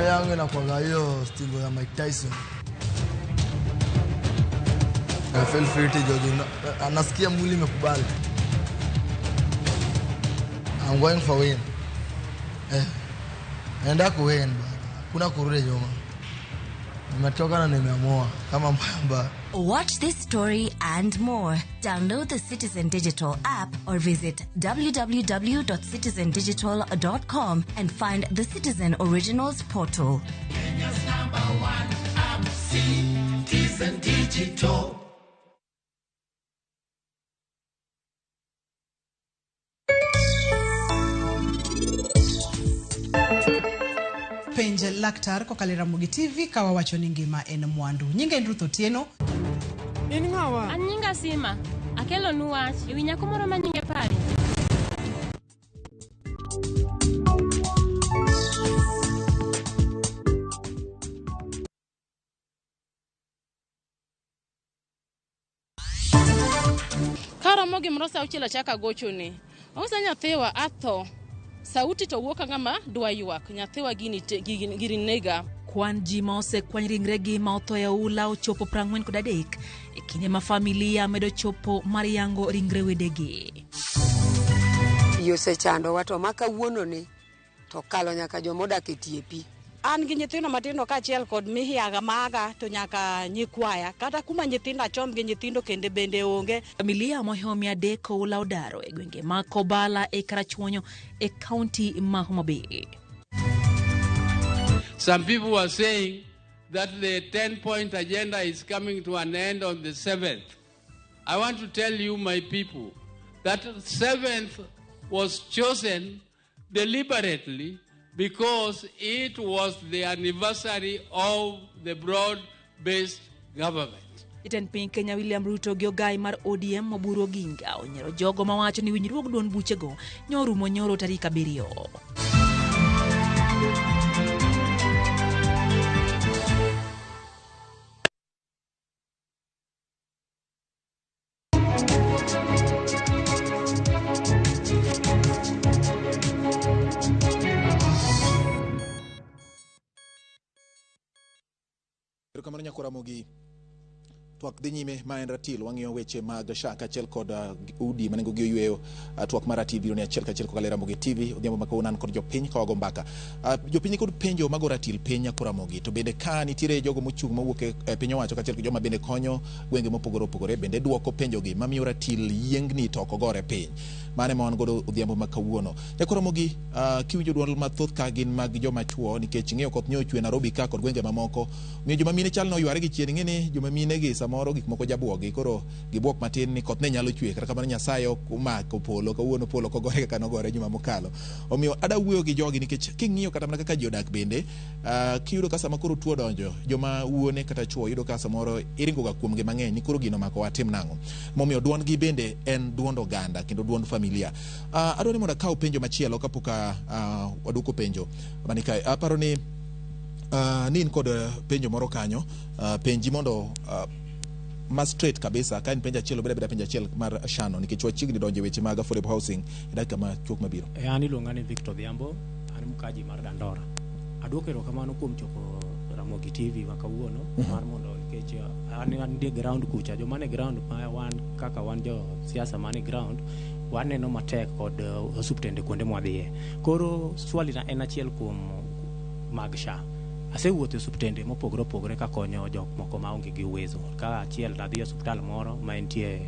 Yangu inakuwaga hiyo stingo ya Mike Tyson. I feel fit jojo, nasikia mwili imekubali. I'm going for win. Naenda ku win bana. Kuna kurudi nyuma. Nimetoka na nimeamua kama mbamba. Watch this story and more. Download the Citizen Digital app or visit www.citizendigital.com and find the Citizen Originals portal. Kenya's number one app, Citizen Digital. Penj laktar kokalo e Ramogi TV ka wawacho ni ngima en mwandu. Nyinga en Ruth Otieno. In ng'awa? An nyinga Sima. Akelonu wach ewi nyako moro ma nyinge Pari. Karomo gimoro sa auchiel achako agochone. Ong'isa nyathiwa atho. Sauti to wuok ka ng'ama dwa ywak. Nyathiwa gini gini nega. Kwan ji ma osekwany ringregi ma otho e oula ochopo 43 e kinde ma familia medo chopo mar yango ringre wedegi. Pi osechandowa to ma kawuononi to kalo nyaka joma odak e tie pi. An gi nyithindo matindo kaachiel kod mihiaga maga to nyaka nyikwaya kata kuma nyithindo achom gi nyithindo kende bende onge. Familia mohewo 300 oula odaro e gwenge ma Kobala e Karachuonyo e kaunti ma Homa Bay. Some people were saying that the 10-point agenda is coming to an end on the 7th. I want to tell you, my people, that 7th was chosen deliberately because it was the anniversary of the broad-based government. Jatend piny Kenya William Ruto gi ogai mar ODM Oburu Oginga onyiero jogo mawacho ni winjruok duond buchego nyorumo nyoro tarik 7. Erokamano nyakwar Ramogi. Twak dhi nyime ma en ratil wang'iyo weche mag SHA kaachiel kod udi ma nengogi oyweyo. Twak mar ratil biro ni achiel kachiel kokalo e Ramogi TV odhiambo ma kawuono an kod jopiny ka wago mbaka. Jopiny kod penjo mago ratil piny nyakwar Ramogi to bende ka nitiere jogo mochung' mowuok e piny owacho kaachiel kod joma bende konyo gwenge mopogore opogore bende duoko penjogi mamiyo ratil yiengni to ok ogore piny. Mano ema wan godo odhiambo ma kawuono. Nyakwar Ramogi, kiwinjo duol mathoth ka gin mag joma chuo nikech ing'eyo koth nyo ochwe Nairobi ka kod gwenge mamoko. Omiyo joma mine chal noyware gi chien ing'e ni joma mine gi samoro gik moko jabuogi koro gibuok matin ni koth ne nyalo chwe kata kamano Nyasaye ok omako polo kawuono polo ok ogore kaka nogore juma mokalo. Omiyo ada wuoyo gi jogi nikech king'iyo kata mana kaka ji odak bende kiyudo ka sama koro tuo donjo joma wuone kata chuo yudo ka samoro iringo ga kuomgi mang'eny ni koro gino omako watim nang'o. Momiyo duondgi bende en duond oganda kendo duond familia. Adwa ni mondo akaw penjo machielo kapok waduoko penjo mani kae. Aparo ni ni in kod penjo moro kanyo, penji mondo ma straight kabisa ka en penjo achiel obed abeda penjo achiel mar Shano nikech wachiegni donjo e weche mag affordable housing e dakika machuok mabiro. An iluonga ni Victor Odhiambo, an mkaji mar Dandora. Aduoko erokamano kuom chopo Ramogi TV ma kawuono mar mondo nikech an an e ground kucha joma ne ground ma wan kaka wan jo siasa man e ground waneno matek kod osuptende kuonde mwadhiye. Koro swali na en achiel kuom mag SHA. Asewuotho e osuptende mopogore opogore kakonyo jok moko maonge gi uwezo. Ka achiel nadhi e osuptal moro ma entie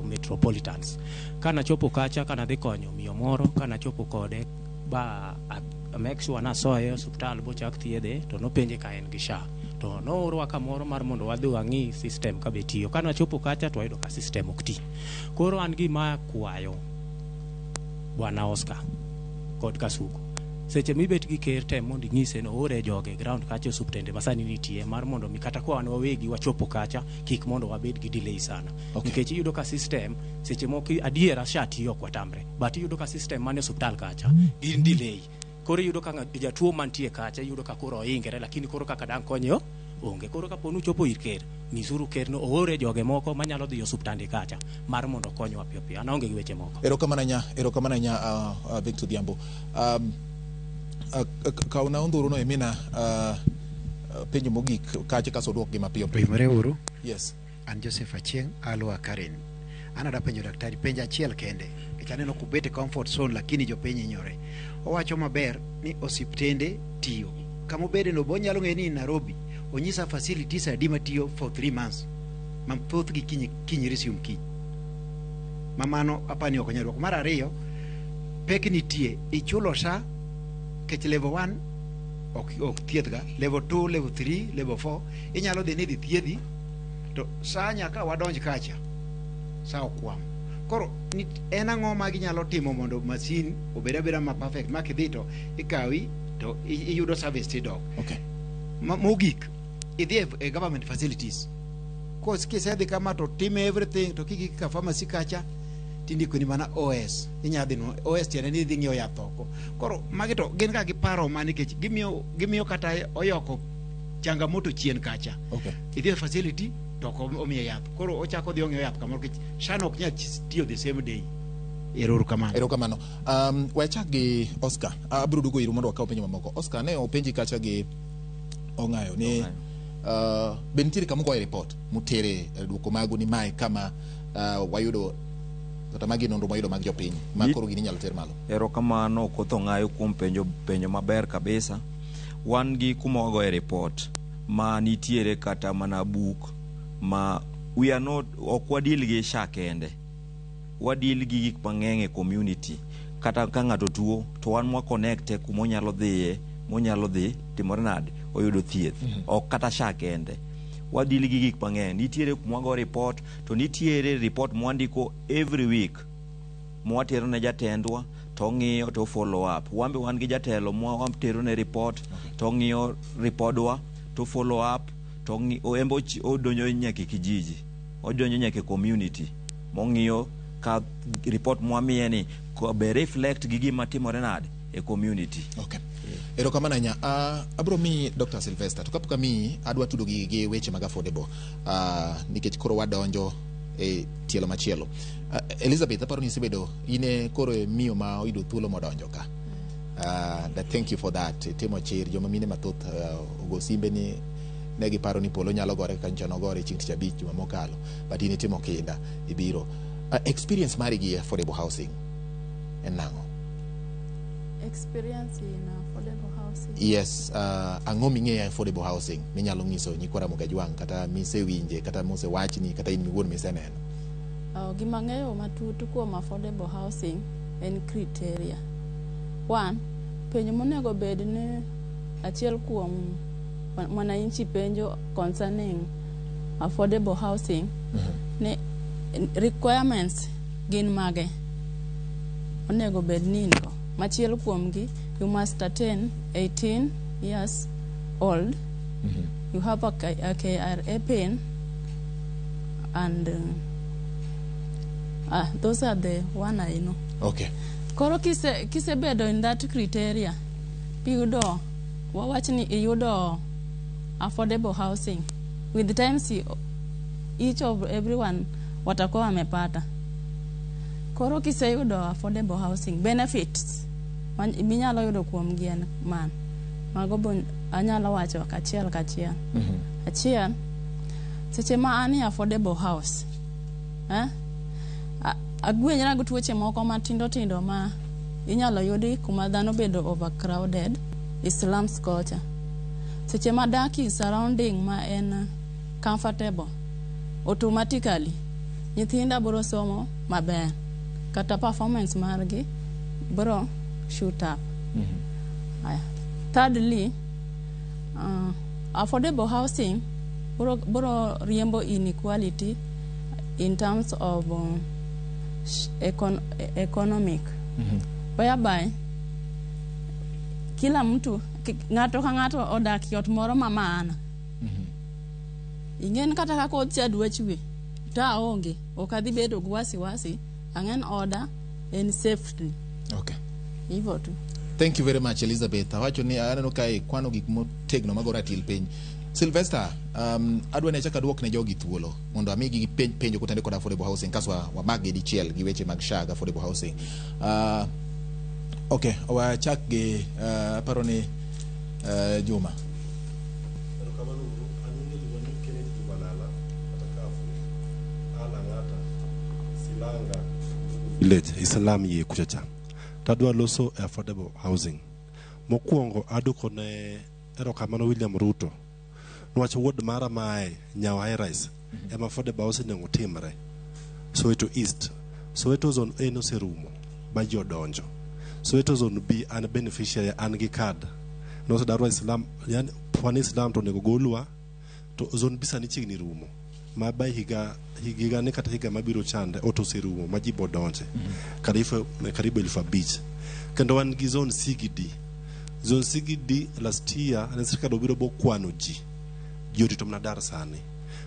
Metropolitans. Kanachopo kacha kanadhi konyo miyo moro, kanachopo kode ba a make sure nasoye e osuptal bochak thiedhe to nopenje ka en gi SHA. To noorwa kamoro mar mondo wadhi wang'i system ka be tiyo. Kane wachopo kacha to wayudo ka system ok ti. Koro an gima akwayo Bwana Oscar kod Kasuku, seche mibet gi ker tem mondo inyise ni oore joge e ground kacha e osuptende ma sani nitie mar mondo mi kata ka wan wawegi wachopo kacha kik mondo wabed gi delay sana. Okay. Nikech iyudo ka system seche moko adiera SHA tiyo ok watamre but iyudo ka system mane osuptal kacha gin delay. Koro iyudo ka jatuo mantie kacha iyudo ka koro oingre lakini koro kaka dang' konye onge. Koro kapo ni uchopo ir ker, nyisuru ker ni oore joge moko manyalo dhi osuptande kacha mar mondo okonywa piyo piyo. An aonge gi weche moko. Erokamano ahinya, erokamano ahinya Victor Odhiambo. Kawna ondhuru no imina penjo mogik kacha kaso duok gi mapiyo piyo. Oimore uru. Yes. An Joseph Achieng' alua Karen. An adwa penjo daktari penjo achiel kende. Nikech aneno kubet e comfort zone lakini jopiny hinyore. Owacho maber ni osiptende tiyo. Kama obede no be onyalo ng'eyo ni Nairobi onyisa facilities adi matiyo for 3 months. Ma thothgi kiny, kiny resume kiny. Ma mano apani ok onyal dwoko. Mar ariyo, pek nitie. Ichulo SHA kech level 1 ok thiedhga. Level 2, level 3, level 4 inyalo dhi ni idhi thiedhi to SHA nyaka wadonj kacha SHA okwamo. Koro en ang'o ma ginyalo timo mondo masin obed abeda ma perfect ma kidhi to ikawi to iyudo service tidok. Okay. Mogik idhi e government facilities. Kos kisedhi kama to time everything to kigik ka pharmacy kacha tindiko ni mana OS. Inya dhi no OS tiende ni idhi ng'iewo yath oko. Koro magi to gin ga gi paro ma nikech gimiyo kata oyoko changamoto chien kacha. Okay. Idhi e facility to ok omiye yath. Koro ochako dhi ong'iewo yath kamoro nikech SHA no ok nyal tiyo the same day. Erokamano. Erokamano. Wachak gi Oscar. Abiro duogo iru mondo wakaw penjo mamoko. Oscar ne openji kacha gi Ong'ayo ni be nitiere kama ugoye report mutere duoko magu ni mae kama wayudo kata magi nonro mwayudo mag jopiny ma koro gini inyalo ter malo. Erokamano Okoth Ong'ayo kuom penjo maber kabisa. Wan gi kuma wagoye report ma nitiere kata mana buk ma we are not ok wadil gi SHA kende. Wadil gi gik mang'eny e community. Kata ka ng'ato tuo to wan mwa connect e kuma onyalo dhiye, monyalo dhi timore nade oyudo thieth. Ok kata SHA kende. Wadil gi gik mang'eny. Nitiere kuma wago report to nitiere report mwandiko every week mwatero ne jatendwa to ong'iyo to follow up. Wan be wan gi jatelo mwa watero ne report to ong'iyo ripodwa to follow up to en be odonjo nyaka e kijiji, odonjo nyaka e community mong'iyo ka report mwamiye ni be reflect gi gima timore nade e community. Okay. Erokamano ahinya. Abiro miyi Dr. Sylvester to kapok amiyi adwa tudo gi weche mag affordable nikech koro wadonjo e tielo machielo. Elizabeth aparo ni isebedo in e koro e miyo ma oyudo thuolo modonjo ka. Thank you for that. Itimo chir joma mine mathoth ogo simbe ni ne giparo ni polo nyalo gore kaka nyocha nogore chieng' tich abich juma mokalo but in itimo kinda ibiro. Experience mari gi affordable housing en nang'o? Experience in affordable housing. Yes, ang'o ming'eyo affordable housing minyalo nyiso nyikwa Ramogi Ajwang' kata misewinje kata mosewachni kata in iwuon miseneno? Gima ang'eyo matut kuom affordable housing en criteria. One, penjo monego bed ni achiel kuom mwananchi penjo concerning affordable housing ni requirements gin mage onego bed ni in go. Machielo kuomgi, you must attain 18 years old, you have a KRA PIN, and those are the one I know. Okay. Koro kisebedo in that criteria, iyudo, wawach ni iyudo affordable housing. With times each of everyone watakuwa wamepata. Koro kiseyudo affordable housing benefits minyalo yudo kuom gi en man. Mago bo anyalo wacho kachiel kachiel. Achiel, seche ma an e affordable house, agwenyra gi tuoche moko matindo tindo ma inyalo yudi kuma dhano bedo overcrowded e slums kocha. Seche ma dak e surrounding ma en comfortable, automatically nyithinda biro somo maber kata performance margi biro shoot up. Aya. Thirdly, Affordable housing bro, bro riembo inequality in terms of economic whereby kila mtu ng'ato ka ng'ato odak e ot moro ma maana. Ing'en kata ka koth cha dwa chwe to aonge, ok adhi bedo gi wasiwasi, ang'en oda en safety. Hivyo tu. Thank you very much, Elizabeth. Awacho ni aneno ka ikwano gik motegno mago ratil piny. Sylvester, adwa ni achak aduok ne jogi thuolo mondo amigi penjo kotenore kod affordable housing kaso wamak gi dichiel gi weche mag SHA gi affordable housing. Okay, wachak gi aparo ni Juma. Erokamano uru. An iluongo ni Kenneth Juma Lala, kata Kafu, an Lang'ata, Silanga Village, Islam yie kucha cha. Tadwa loso e affordable housing. Mokwongo aduoko ne erokamano William Ruto. Niwach ward mara mae Nyawa High Rise ema affordable housing onego timre. Soweto East. Soweto Zone A noserumo ba ji odonjo. Soweto Zone B an beneficiary an gi card. Nosedarwa Islam, yani wan Islam to onego golwa to Zone B sani chiegni rumo. Ma by higa higa ni kata higa mabiro chande ot oserumo ma ji bodonje. Karibu karibu 5,000. Kendo wan gi Zone C gi D. Zone C gi D last year ne sirkal obiro bokwano ji. Ji orito mana dar sani.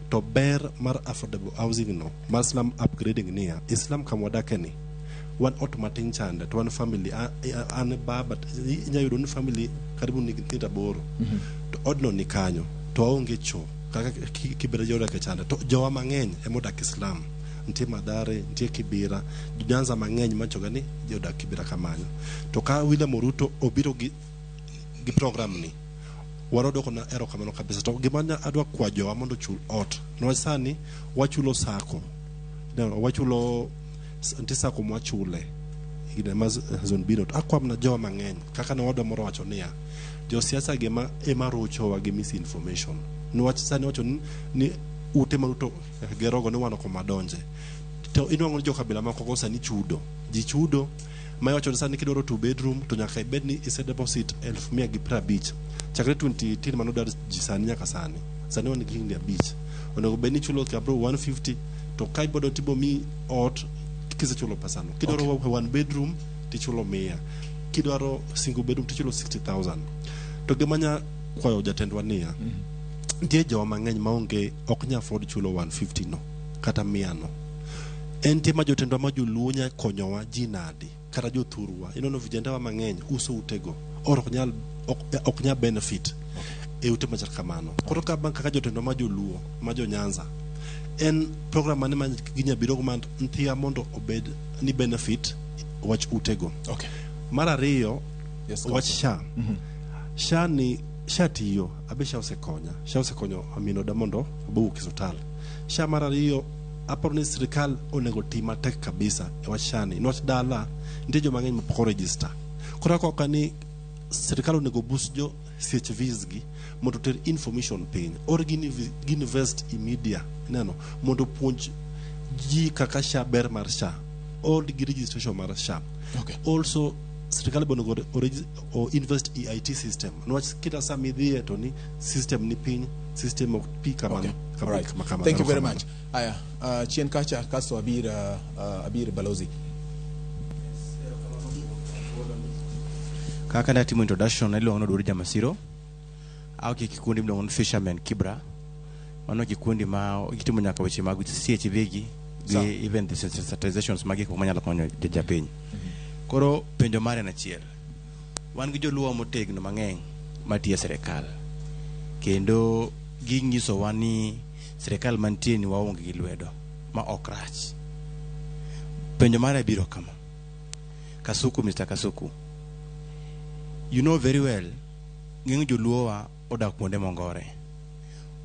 To ber mar affordable housing no, mar slum upgrading niya, Islam kama wadake ni, wan ot matin chande to wan family an baba inya yudo ni family karibu nigi nyithindo aboro to odno ni kanyo to waonge cho kaka Kibera ji odak e chande to jowa mang'eny ema odak Islam nitie Mathare nitie Kibera Nyanza mang'eny machoga ni ji odak Kibera kamanyo to ka William Ruto obiro gi program ni warodoko na erokamano kabisa to gima adwa kwa jowa mondo ochul ot niwach sani wachulo sako no, wachulo nitie sako mwachule gine ma zone B no to akwa mana jowa mang'eny kaka ne wadwa moro wacho niya josiasa gi ema rochowa gi misinformation niwach sani wacho ni ute ma Ruto gerogo ni wan ok madonje to inwang'o ni jokabila moko go sani chudo ji chudo ma iwacho ni sani kidwaro two bedroom to nyaka ibed ni ise deposit 150,000 chakre 2018 manodar ji sani nyaka sani sani wan gi higni 5 onego bed ni ichulo kabro 150 to ka ibodo tibo mi ot kisechulo pesano kidwaro one bedroom tichulo 100 kidwaro single bedroom tichulo 60,000 to gima nya kwayo jatendwa niya nitie jowa mang'eny maonge ok nya afford chulo 150 no kata 100 no en tie ma jotendwa ma joluo nya konyowa ji nadi kata jothurwa ineno vijendewa mang'eny uso utego or ok nyal ok nyal benefit e ute machal kamano koro ka bang' kaka jotendwa ma joluo ma jo Nyanza en program mane ma ginya biro go ma nthiya mondo obed ni benefit wach utego mar ariyo Yes, wach SHA SHA ni SHA tiyo abe SHA osekonya SHA osekonyo minoda mondo abowuok e osiptal SHA mar ariyo aparo ni sirikal onego ti matek kabisa e wach SHA ni niwach dala nitie joma ng'eny mapok oregister koro akoka ni sirikal onego boost jo CHVs gi mondo oter information piny or ginvest e media ineno mondo opuonj ji kaka SHA ber mar SHA or gi registration mar SHA also sirikal be onego o invest e IT system niwach kila saa midhiye to ni system ni piny system ok pi kamano All right. Kamano. Thank you very Erokamano. much. Aya, chien kacha kasto abir balozi. Kaka natimo introduction iluongo ni Oduor Jamasiro awuok e kikundi miluongo ni Fishermen Kibra mano kikundi ma gitimo nyaka weche mag CHV gi Sawa. gi even the sensitizations mag gik moko manyalo konyo japiny koro penjo mare en achiel wan gi joluo motegno mang'eny matiyo e sirikal kendo ginyisowa ni sirikal mantie ni waonge gi lwedo ma ok rach penjo mare biro kama Kasuku Mr. Kasuku you know very well ng'eny joluowa odak kuonde mongore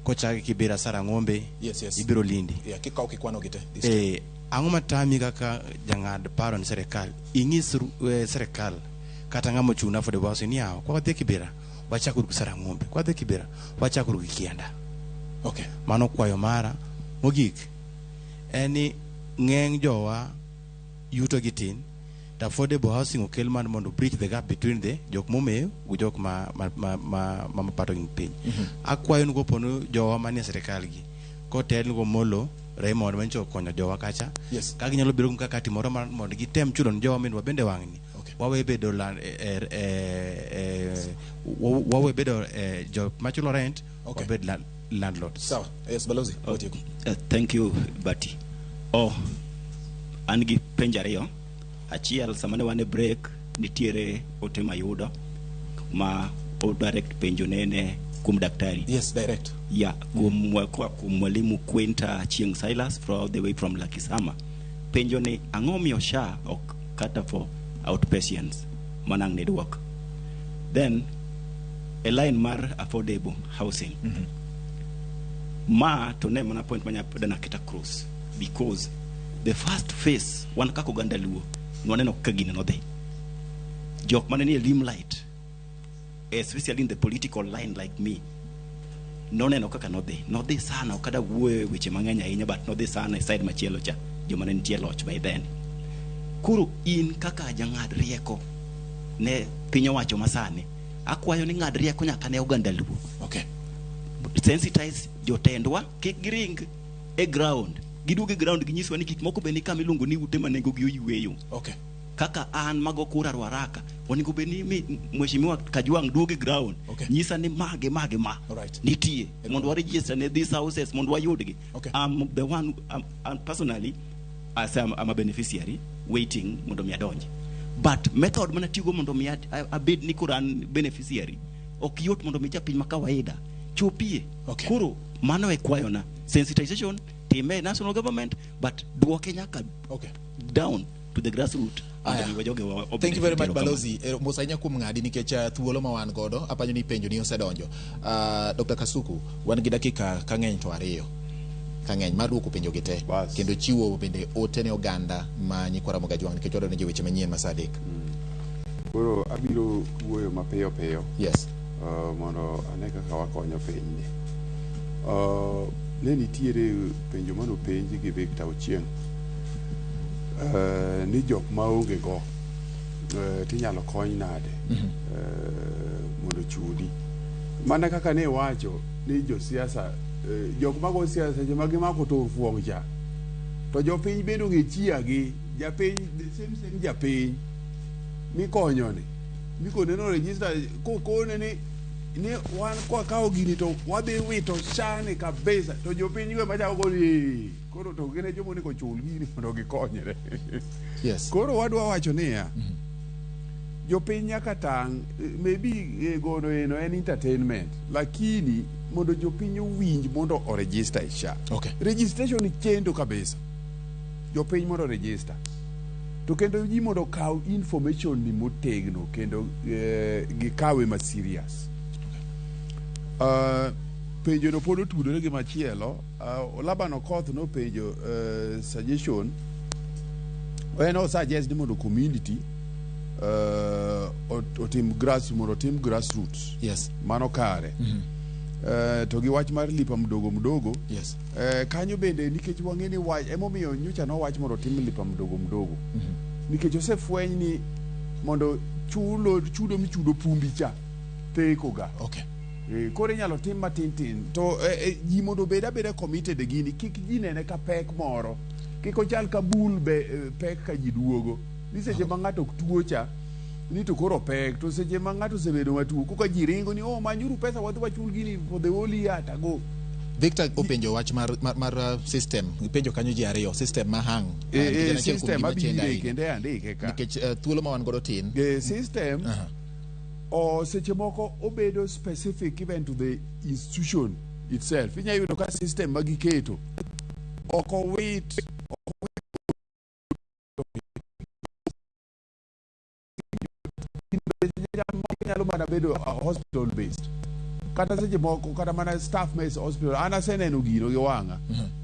kochaki Kibera Sarang'ombe Yes. ibiro Lindi Yeah, kikaw kikwano gi te. This ang'o matami kaka jang'ad paro ni sirikal ing'is sirikal kata ng'ama ochung' ne affordable housing ni yawa kwa wadhi Kibera wachak uru gi Sarang'ombe kwa wadhi Kibera wachak uru gi Kianda mano kwayo mara mogik en ni ng'eny jowa yuto gi tin To affordable housing okel mar mondo bridge the gap between the jok momew gi jok ma ma ma ma, ma mapato gi piny. Akwayo ni kopo ni jowa manie sirikal gi kotel ni Molo Raymond manyicho okonyo jowa kacha. Ka ginyalo biro gi mkakati moro mar mondo gitem chulo ni jowa minwa bende wang'ni. Wawe bedo land, wawe bedo jo machulo rent wabed landlords. Sawa. Yes, balozi. Watieko. Thank you, Bati. Oh, an gi penjo ariyo. Achiel, sama ne wan e break, nitiere ote mayudo ma o direct penjo nene kuom daktari. Yes, direct. Yeah, kuom koa kuom mwalimu Quinta Chieng Silas from all the way from Lakisama. Penjo ni ang'o miyo SHA ok cater for outpatients manang ne duok. Then a line mar affordable housing. Ma to ne mana point manya dana keta cross because the first phase wan kaka oganda Luo nwaneno kaka gini nodhi. Jok mane nie limelight especially in the political line like me noneno kaka nodhi nodhi sana ok ada wuoyo e weche mang'eny ahinya but nodhi sana e side machielo cha joma ne nitie loch by then koro in kaka jang'ad rieko ne piny owacho masani akwayo ni ng'ad rieko nyaka ne oganda Luo sensitize jotendwa kik giring e ground giduog e ground ginyiswa ni gik moko be ni kama iluongo ni ute ma nengogi oyweyo kaka an mago kura Ruaraka onego bed ni mheshimiwa Kajwang' duog e ground nyisa ni mage mage ma nitie mondo wa register ne these houses mondo wayudgi I'm the one I'm personally as I'm a beneficiary waiting mondo mi adonji but method mana tiyogo mondo mi abed ni koro an beneficiary ok yot mondo mi japiny ma kawaida chopie koro mano e kwayona sensitization time national government but duoke nyaka down to the grassroots mondo Aya. mi wajoge wa- Thank you very much obenefit. Balozi. Mos ahinya kuom ng'adi nikech thuolo ma wan godo apanyo ni penjo ni osedonjo. Dr. Kasuku, wan gi dakika kang'eny to ariyo. Kang'eny mar duoko penjo gi te kendo chiwo bende ote ne oganda ma nyikwa Ramogi Ajwang' nikech wadwa weche manyien ma saa adek. Koro abiro wuoyo mapiyo piyo. Yes. Mondo ane kaka wakonyo pinyni. Ne nitiere penjo manopenji gi Victor Ochieng' ni jok maonge go tinyalo kony nade mondo chudi. Mana kaka ne iwacho ni josiasa jok mago siasa seche ma gimako turfuong' cha to jopiny bende ong'e chiagi japiny the same same japiny mikonyo ni mikone no register kokone ni ni wan kwakawo gini to wadhi wito SHA ni kabisa to jopiny go ema chako go ni "Eh, koro to gin e joma onego chul gini mondo gikonyre Yes. koro wadwa wacho niya jopiny nyaka tang' maybe gono eno en entertainment lakini mondo jopiny owinj mondo o register e SHA registration ni chendo kabisa jopiny mondo register to kendo ji mondo okaw information ni motegno kendo gikawe ma serious penjo no pod otudore gi machielo Laban Okoth nopenjo suggestion en o suggest ni mondo community otim grass mondo otim grassroots yes mano kare to gi wach mar lipa mdogo mdogo yes kanyo bende nikech wang'e ni wach emomiyo nyocha nowach mondo otim lipa mdogo mdogo nikech osefweny ni mondo chulo chudo michudo pumbi cha theko ga koro inyalo tim matin tin to ji mondo obed abeda committed e gini kik ji nene ka pek moro kik ochal ka bul be pek ka ji duogo ni seche ma ng'ato ok tuo cha ni to koro pek to seche ma ng'ato osebedo matuo koka ji ringo ni oh manyuru pesa wadhi wachul gini for the whole year tago Victor openjo wach mar system ipenjo kanyo ji ariyo system ma hang nikech en achiel kuom system gima chendo abire ahinya. kendo e andike ka nikech thuolo ma wan godo tin system o seche moko obedo specific even to the institution itself inya yudo ka system ma giketo ok owit nyalo mana bedo hospital based kata seche moko kata mana staff ma e hospital an aseneno gino gi wang'a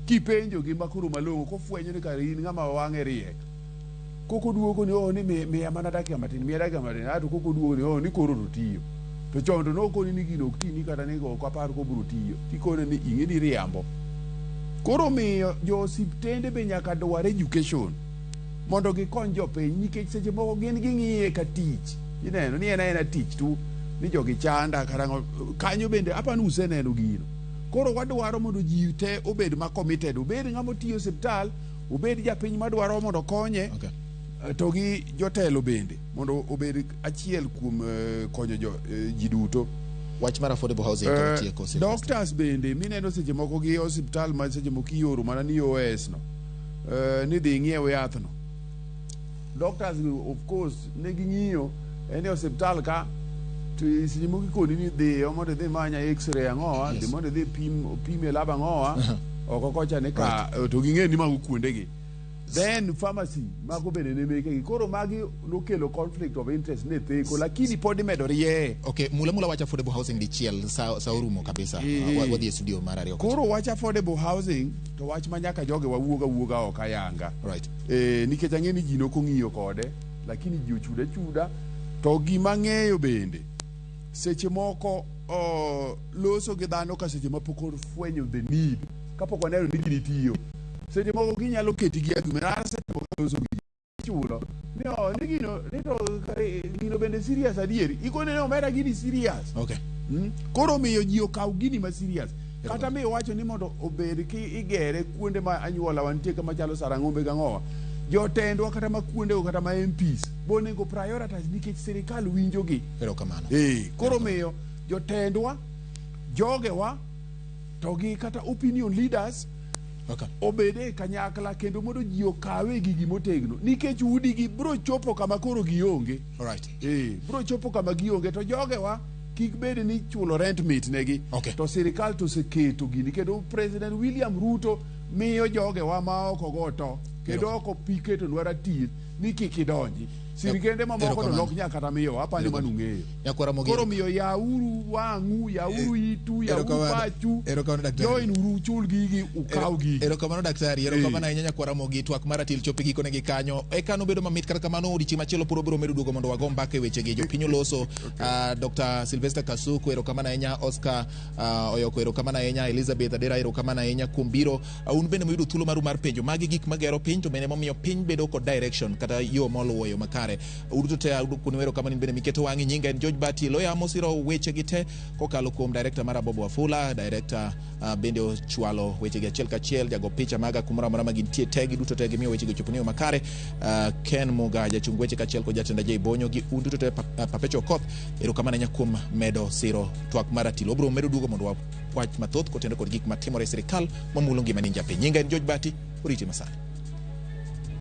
kipenjo gi makoro malong'o kofwenyo ni kare in ng'ama wang'e riek koko duogo ni oh ni miya mana dakika matin miya dakika matin ato koko duogo ni oh ni koro to tiyo to chon to nokoni ni gino ok tini kata ni ok apar kobiro tiyo tikone ni ing'e ni riambo koro miyo jo osiptende be nyaka dwar education Mondo gikony jopiny nikech seche moko gin ging'iye ka tich. Ineno ni en aena tich tu ni jogi chanda kata ang'o. Kanyo bende apani useneno gino. Koro wadwaro mondo ji te obed ma committed, obed ng'ama otiyo e osiptal, obed japiny madwaro mondo okonye. Okay. To gi jotelo bende mondo obed achiel kuom konyo jo, ji duto. Wach mar affordable housing ka watieko, Sylvester. Doctors bende mineno seche moko gi osiptal ma seche moko ioro mana ni OS no ni dhi ing'iew yath no. Doctors gi, of course ne ging'iyo en e osiptal ka to seche moko ikoni ni dhiyo mondo idhi manya x-ray ang'owa dhi mondo idhi pim opim e lab ang'owa oko kocha ni ka to ging'e ni mago kuondegi. Then pharmacy mago bende ne mekegi koro magi nokelo conflict of interest ne theko lakini pod imedo rieye. Okay, mula mula wach affordable housing dichiel sa orumo kabisa. Wadhi e studio mar ariyo. Koro wach affordable housing to wach ma nyaka joge wawuoga wuoga ok ayanga. Right. Nikech ang'e ni ji nok ong'iyo kode lakini ji ochuda chuda to gima ng'eyo bende seche moko loso gi dhano ka seche ma pok ofwenyo the need kapok waneno ni gini tiyo seche moko ginyalo keti gi argument asetemo loso gi chulo ni oh, ni gino ni to kare gino bende serious adieri ikone ni omera gini serious. Okay. Koro miyo ji okaw gini ma serious kata mi wacho ni mondo obed ki igere kuonde ma anyuola wantie kama chalo Sarang'ombe gang'owa jotendwa kata ma kuondego kata ma MPs bonego prioritize nikech sirikal winjogi. Erokamano. Koro miyo jotendwa jogewa to gi kata opinion leaders obede kanyakla kendo mondo ji okawe gigi motegno nikech udigi bro chopo kama koro gionge. Alright. Bro chopo kama gionge to jogewa kik bed ni chulo rent mit negi. Okay. To sirikal to oseketo gini kendo President William Ruto miyo jogewa ma oko go to kendo ok opi ketonwa ratil ni kik idonji. Sirikende mamoko to nok nyaka kata miyowa apani mano ung'eyo. Nyakwara Mogero. Koro miyo yauru wang'u, yauru itu, yauru pachu. Erokamano daktari. Join uru uchul gigi, ukaw gigi. Erokamano daktari, erokamano ahinya nyakwara Mogi, twak mar ratil chopo gikone gi kanyo. Eka nobedo mamit kata kamano odiechieng' machielo pod wabiro medo duogo mondo wago mbaka e wechegi. Jopiny oloso, Dr. Sylvester Kasuku, erokamano ahinya, Oscar Oyoko, erokamano ahinya, Elizabeth Adera, erokamano ahinya kuom biro. Un bende muyudo thuolo maru mar penjo. Magi gik magero piny to bende momiyo piny bedo kod direction kata yo moluwo yo makare. Uduto te aduokonu erokamano in bende miketo wang'i. Nyinga en George Bati Loya mosiro weche gi te kokalo kuom director mara Bobo Wafula, director bende ochwalo weche gi achiel kachiel, jago picha maga kumoro amora ma gintie te giduto te gimiyo weche gi ochopo ni yo makare. Ken Muga jachung weche kaachiel kod jatenda Jay Bonyo gi un duto te Perpetual Okoth, erokamano ahinya kuom medo siro twak mar ratil. Wabiro medo duogo mondo wawach mathoth kotenore kod gik matimore e sirikal mamulo ngima ni japiny. Nyinga en George Bati, oriti masani.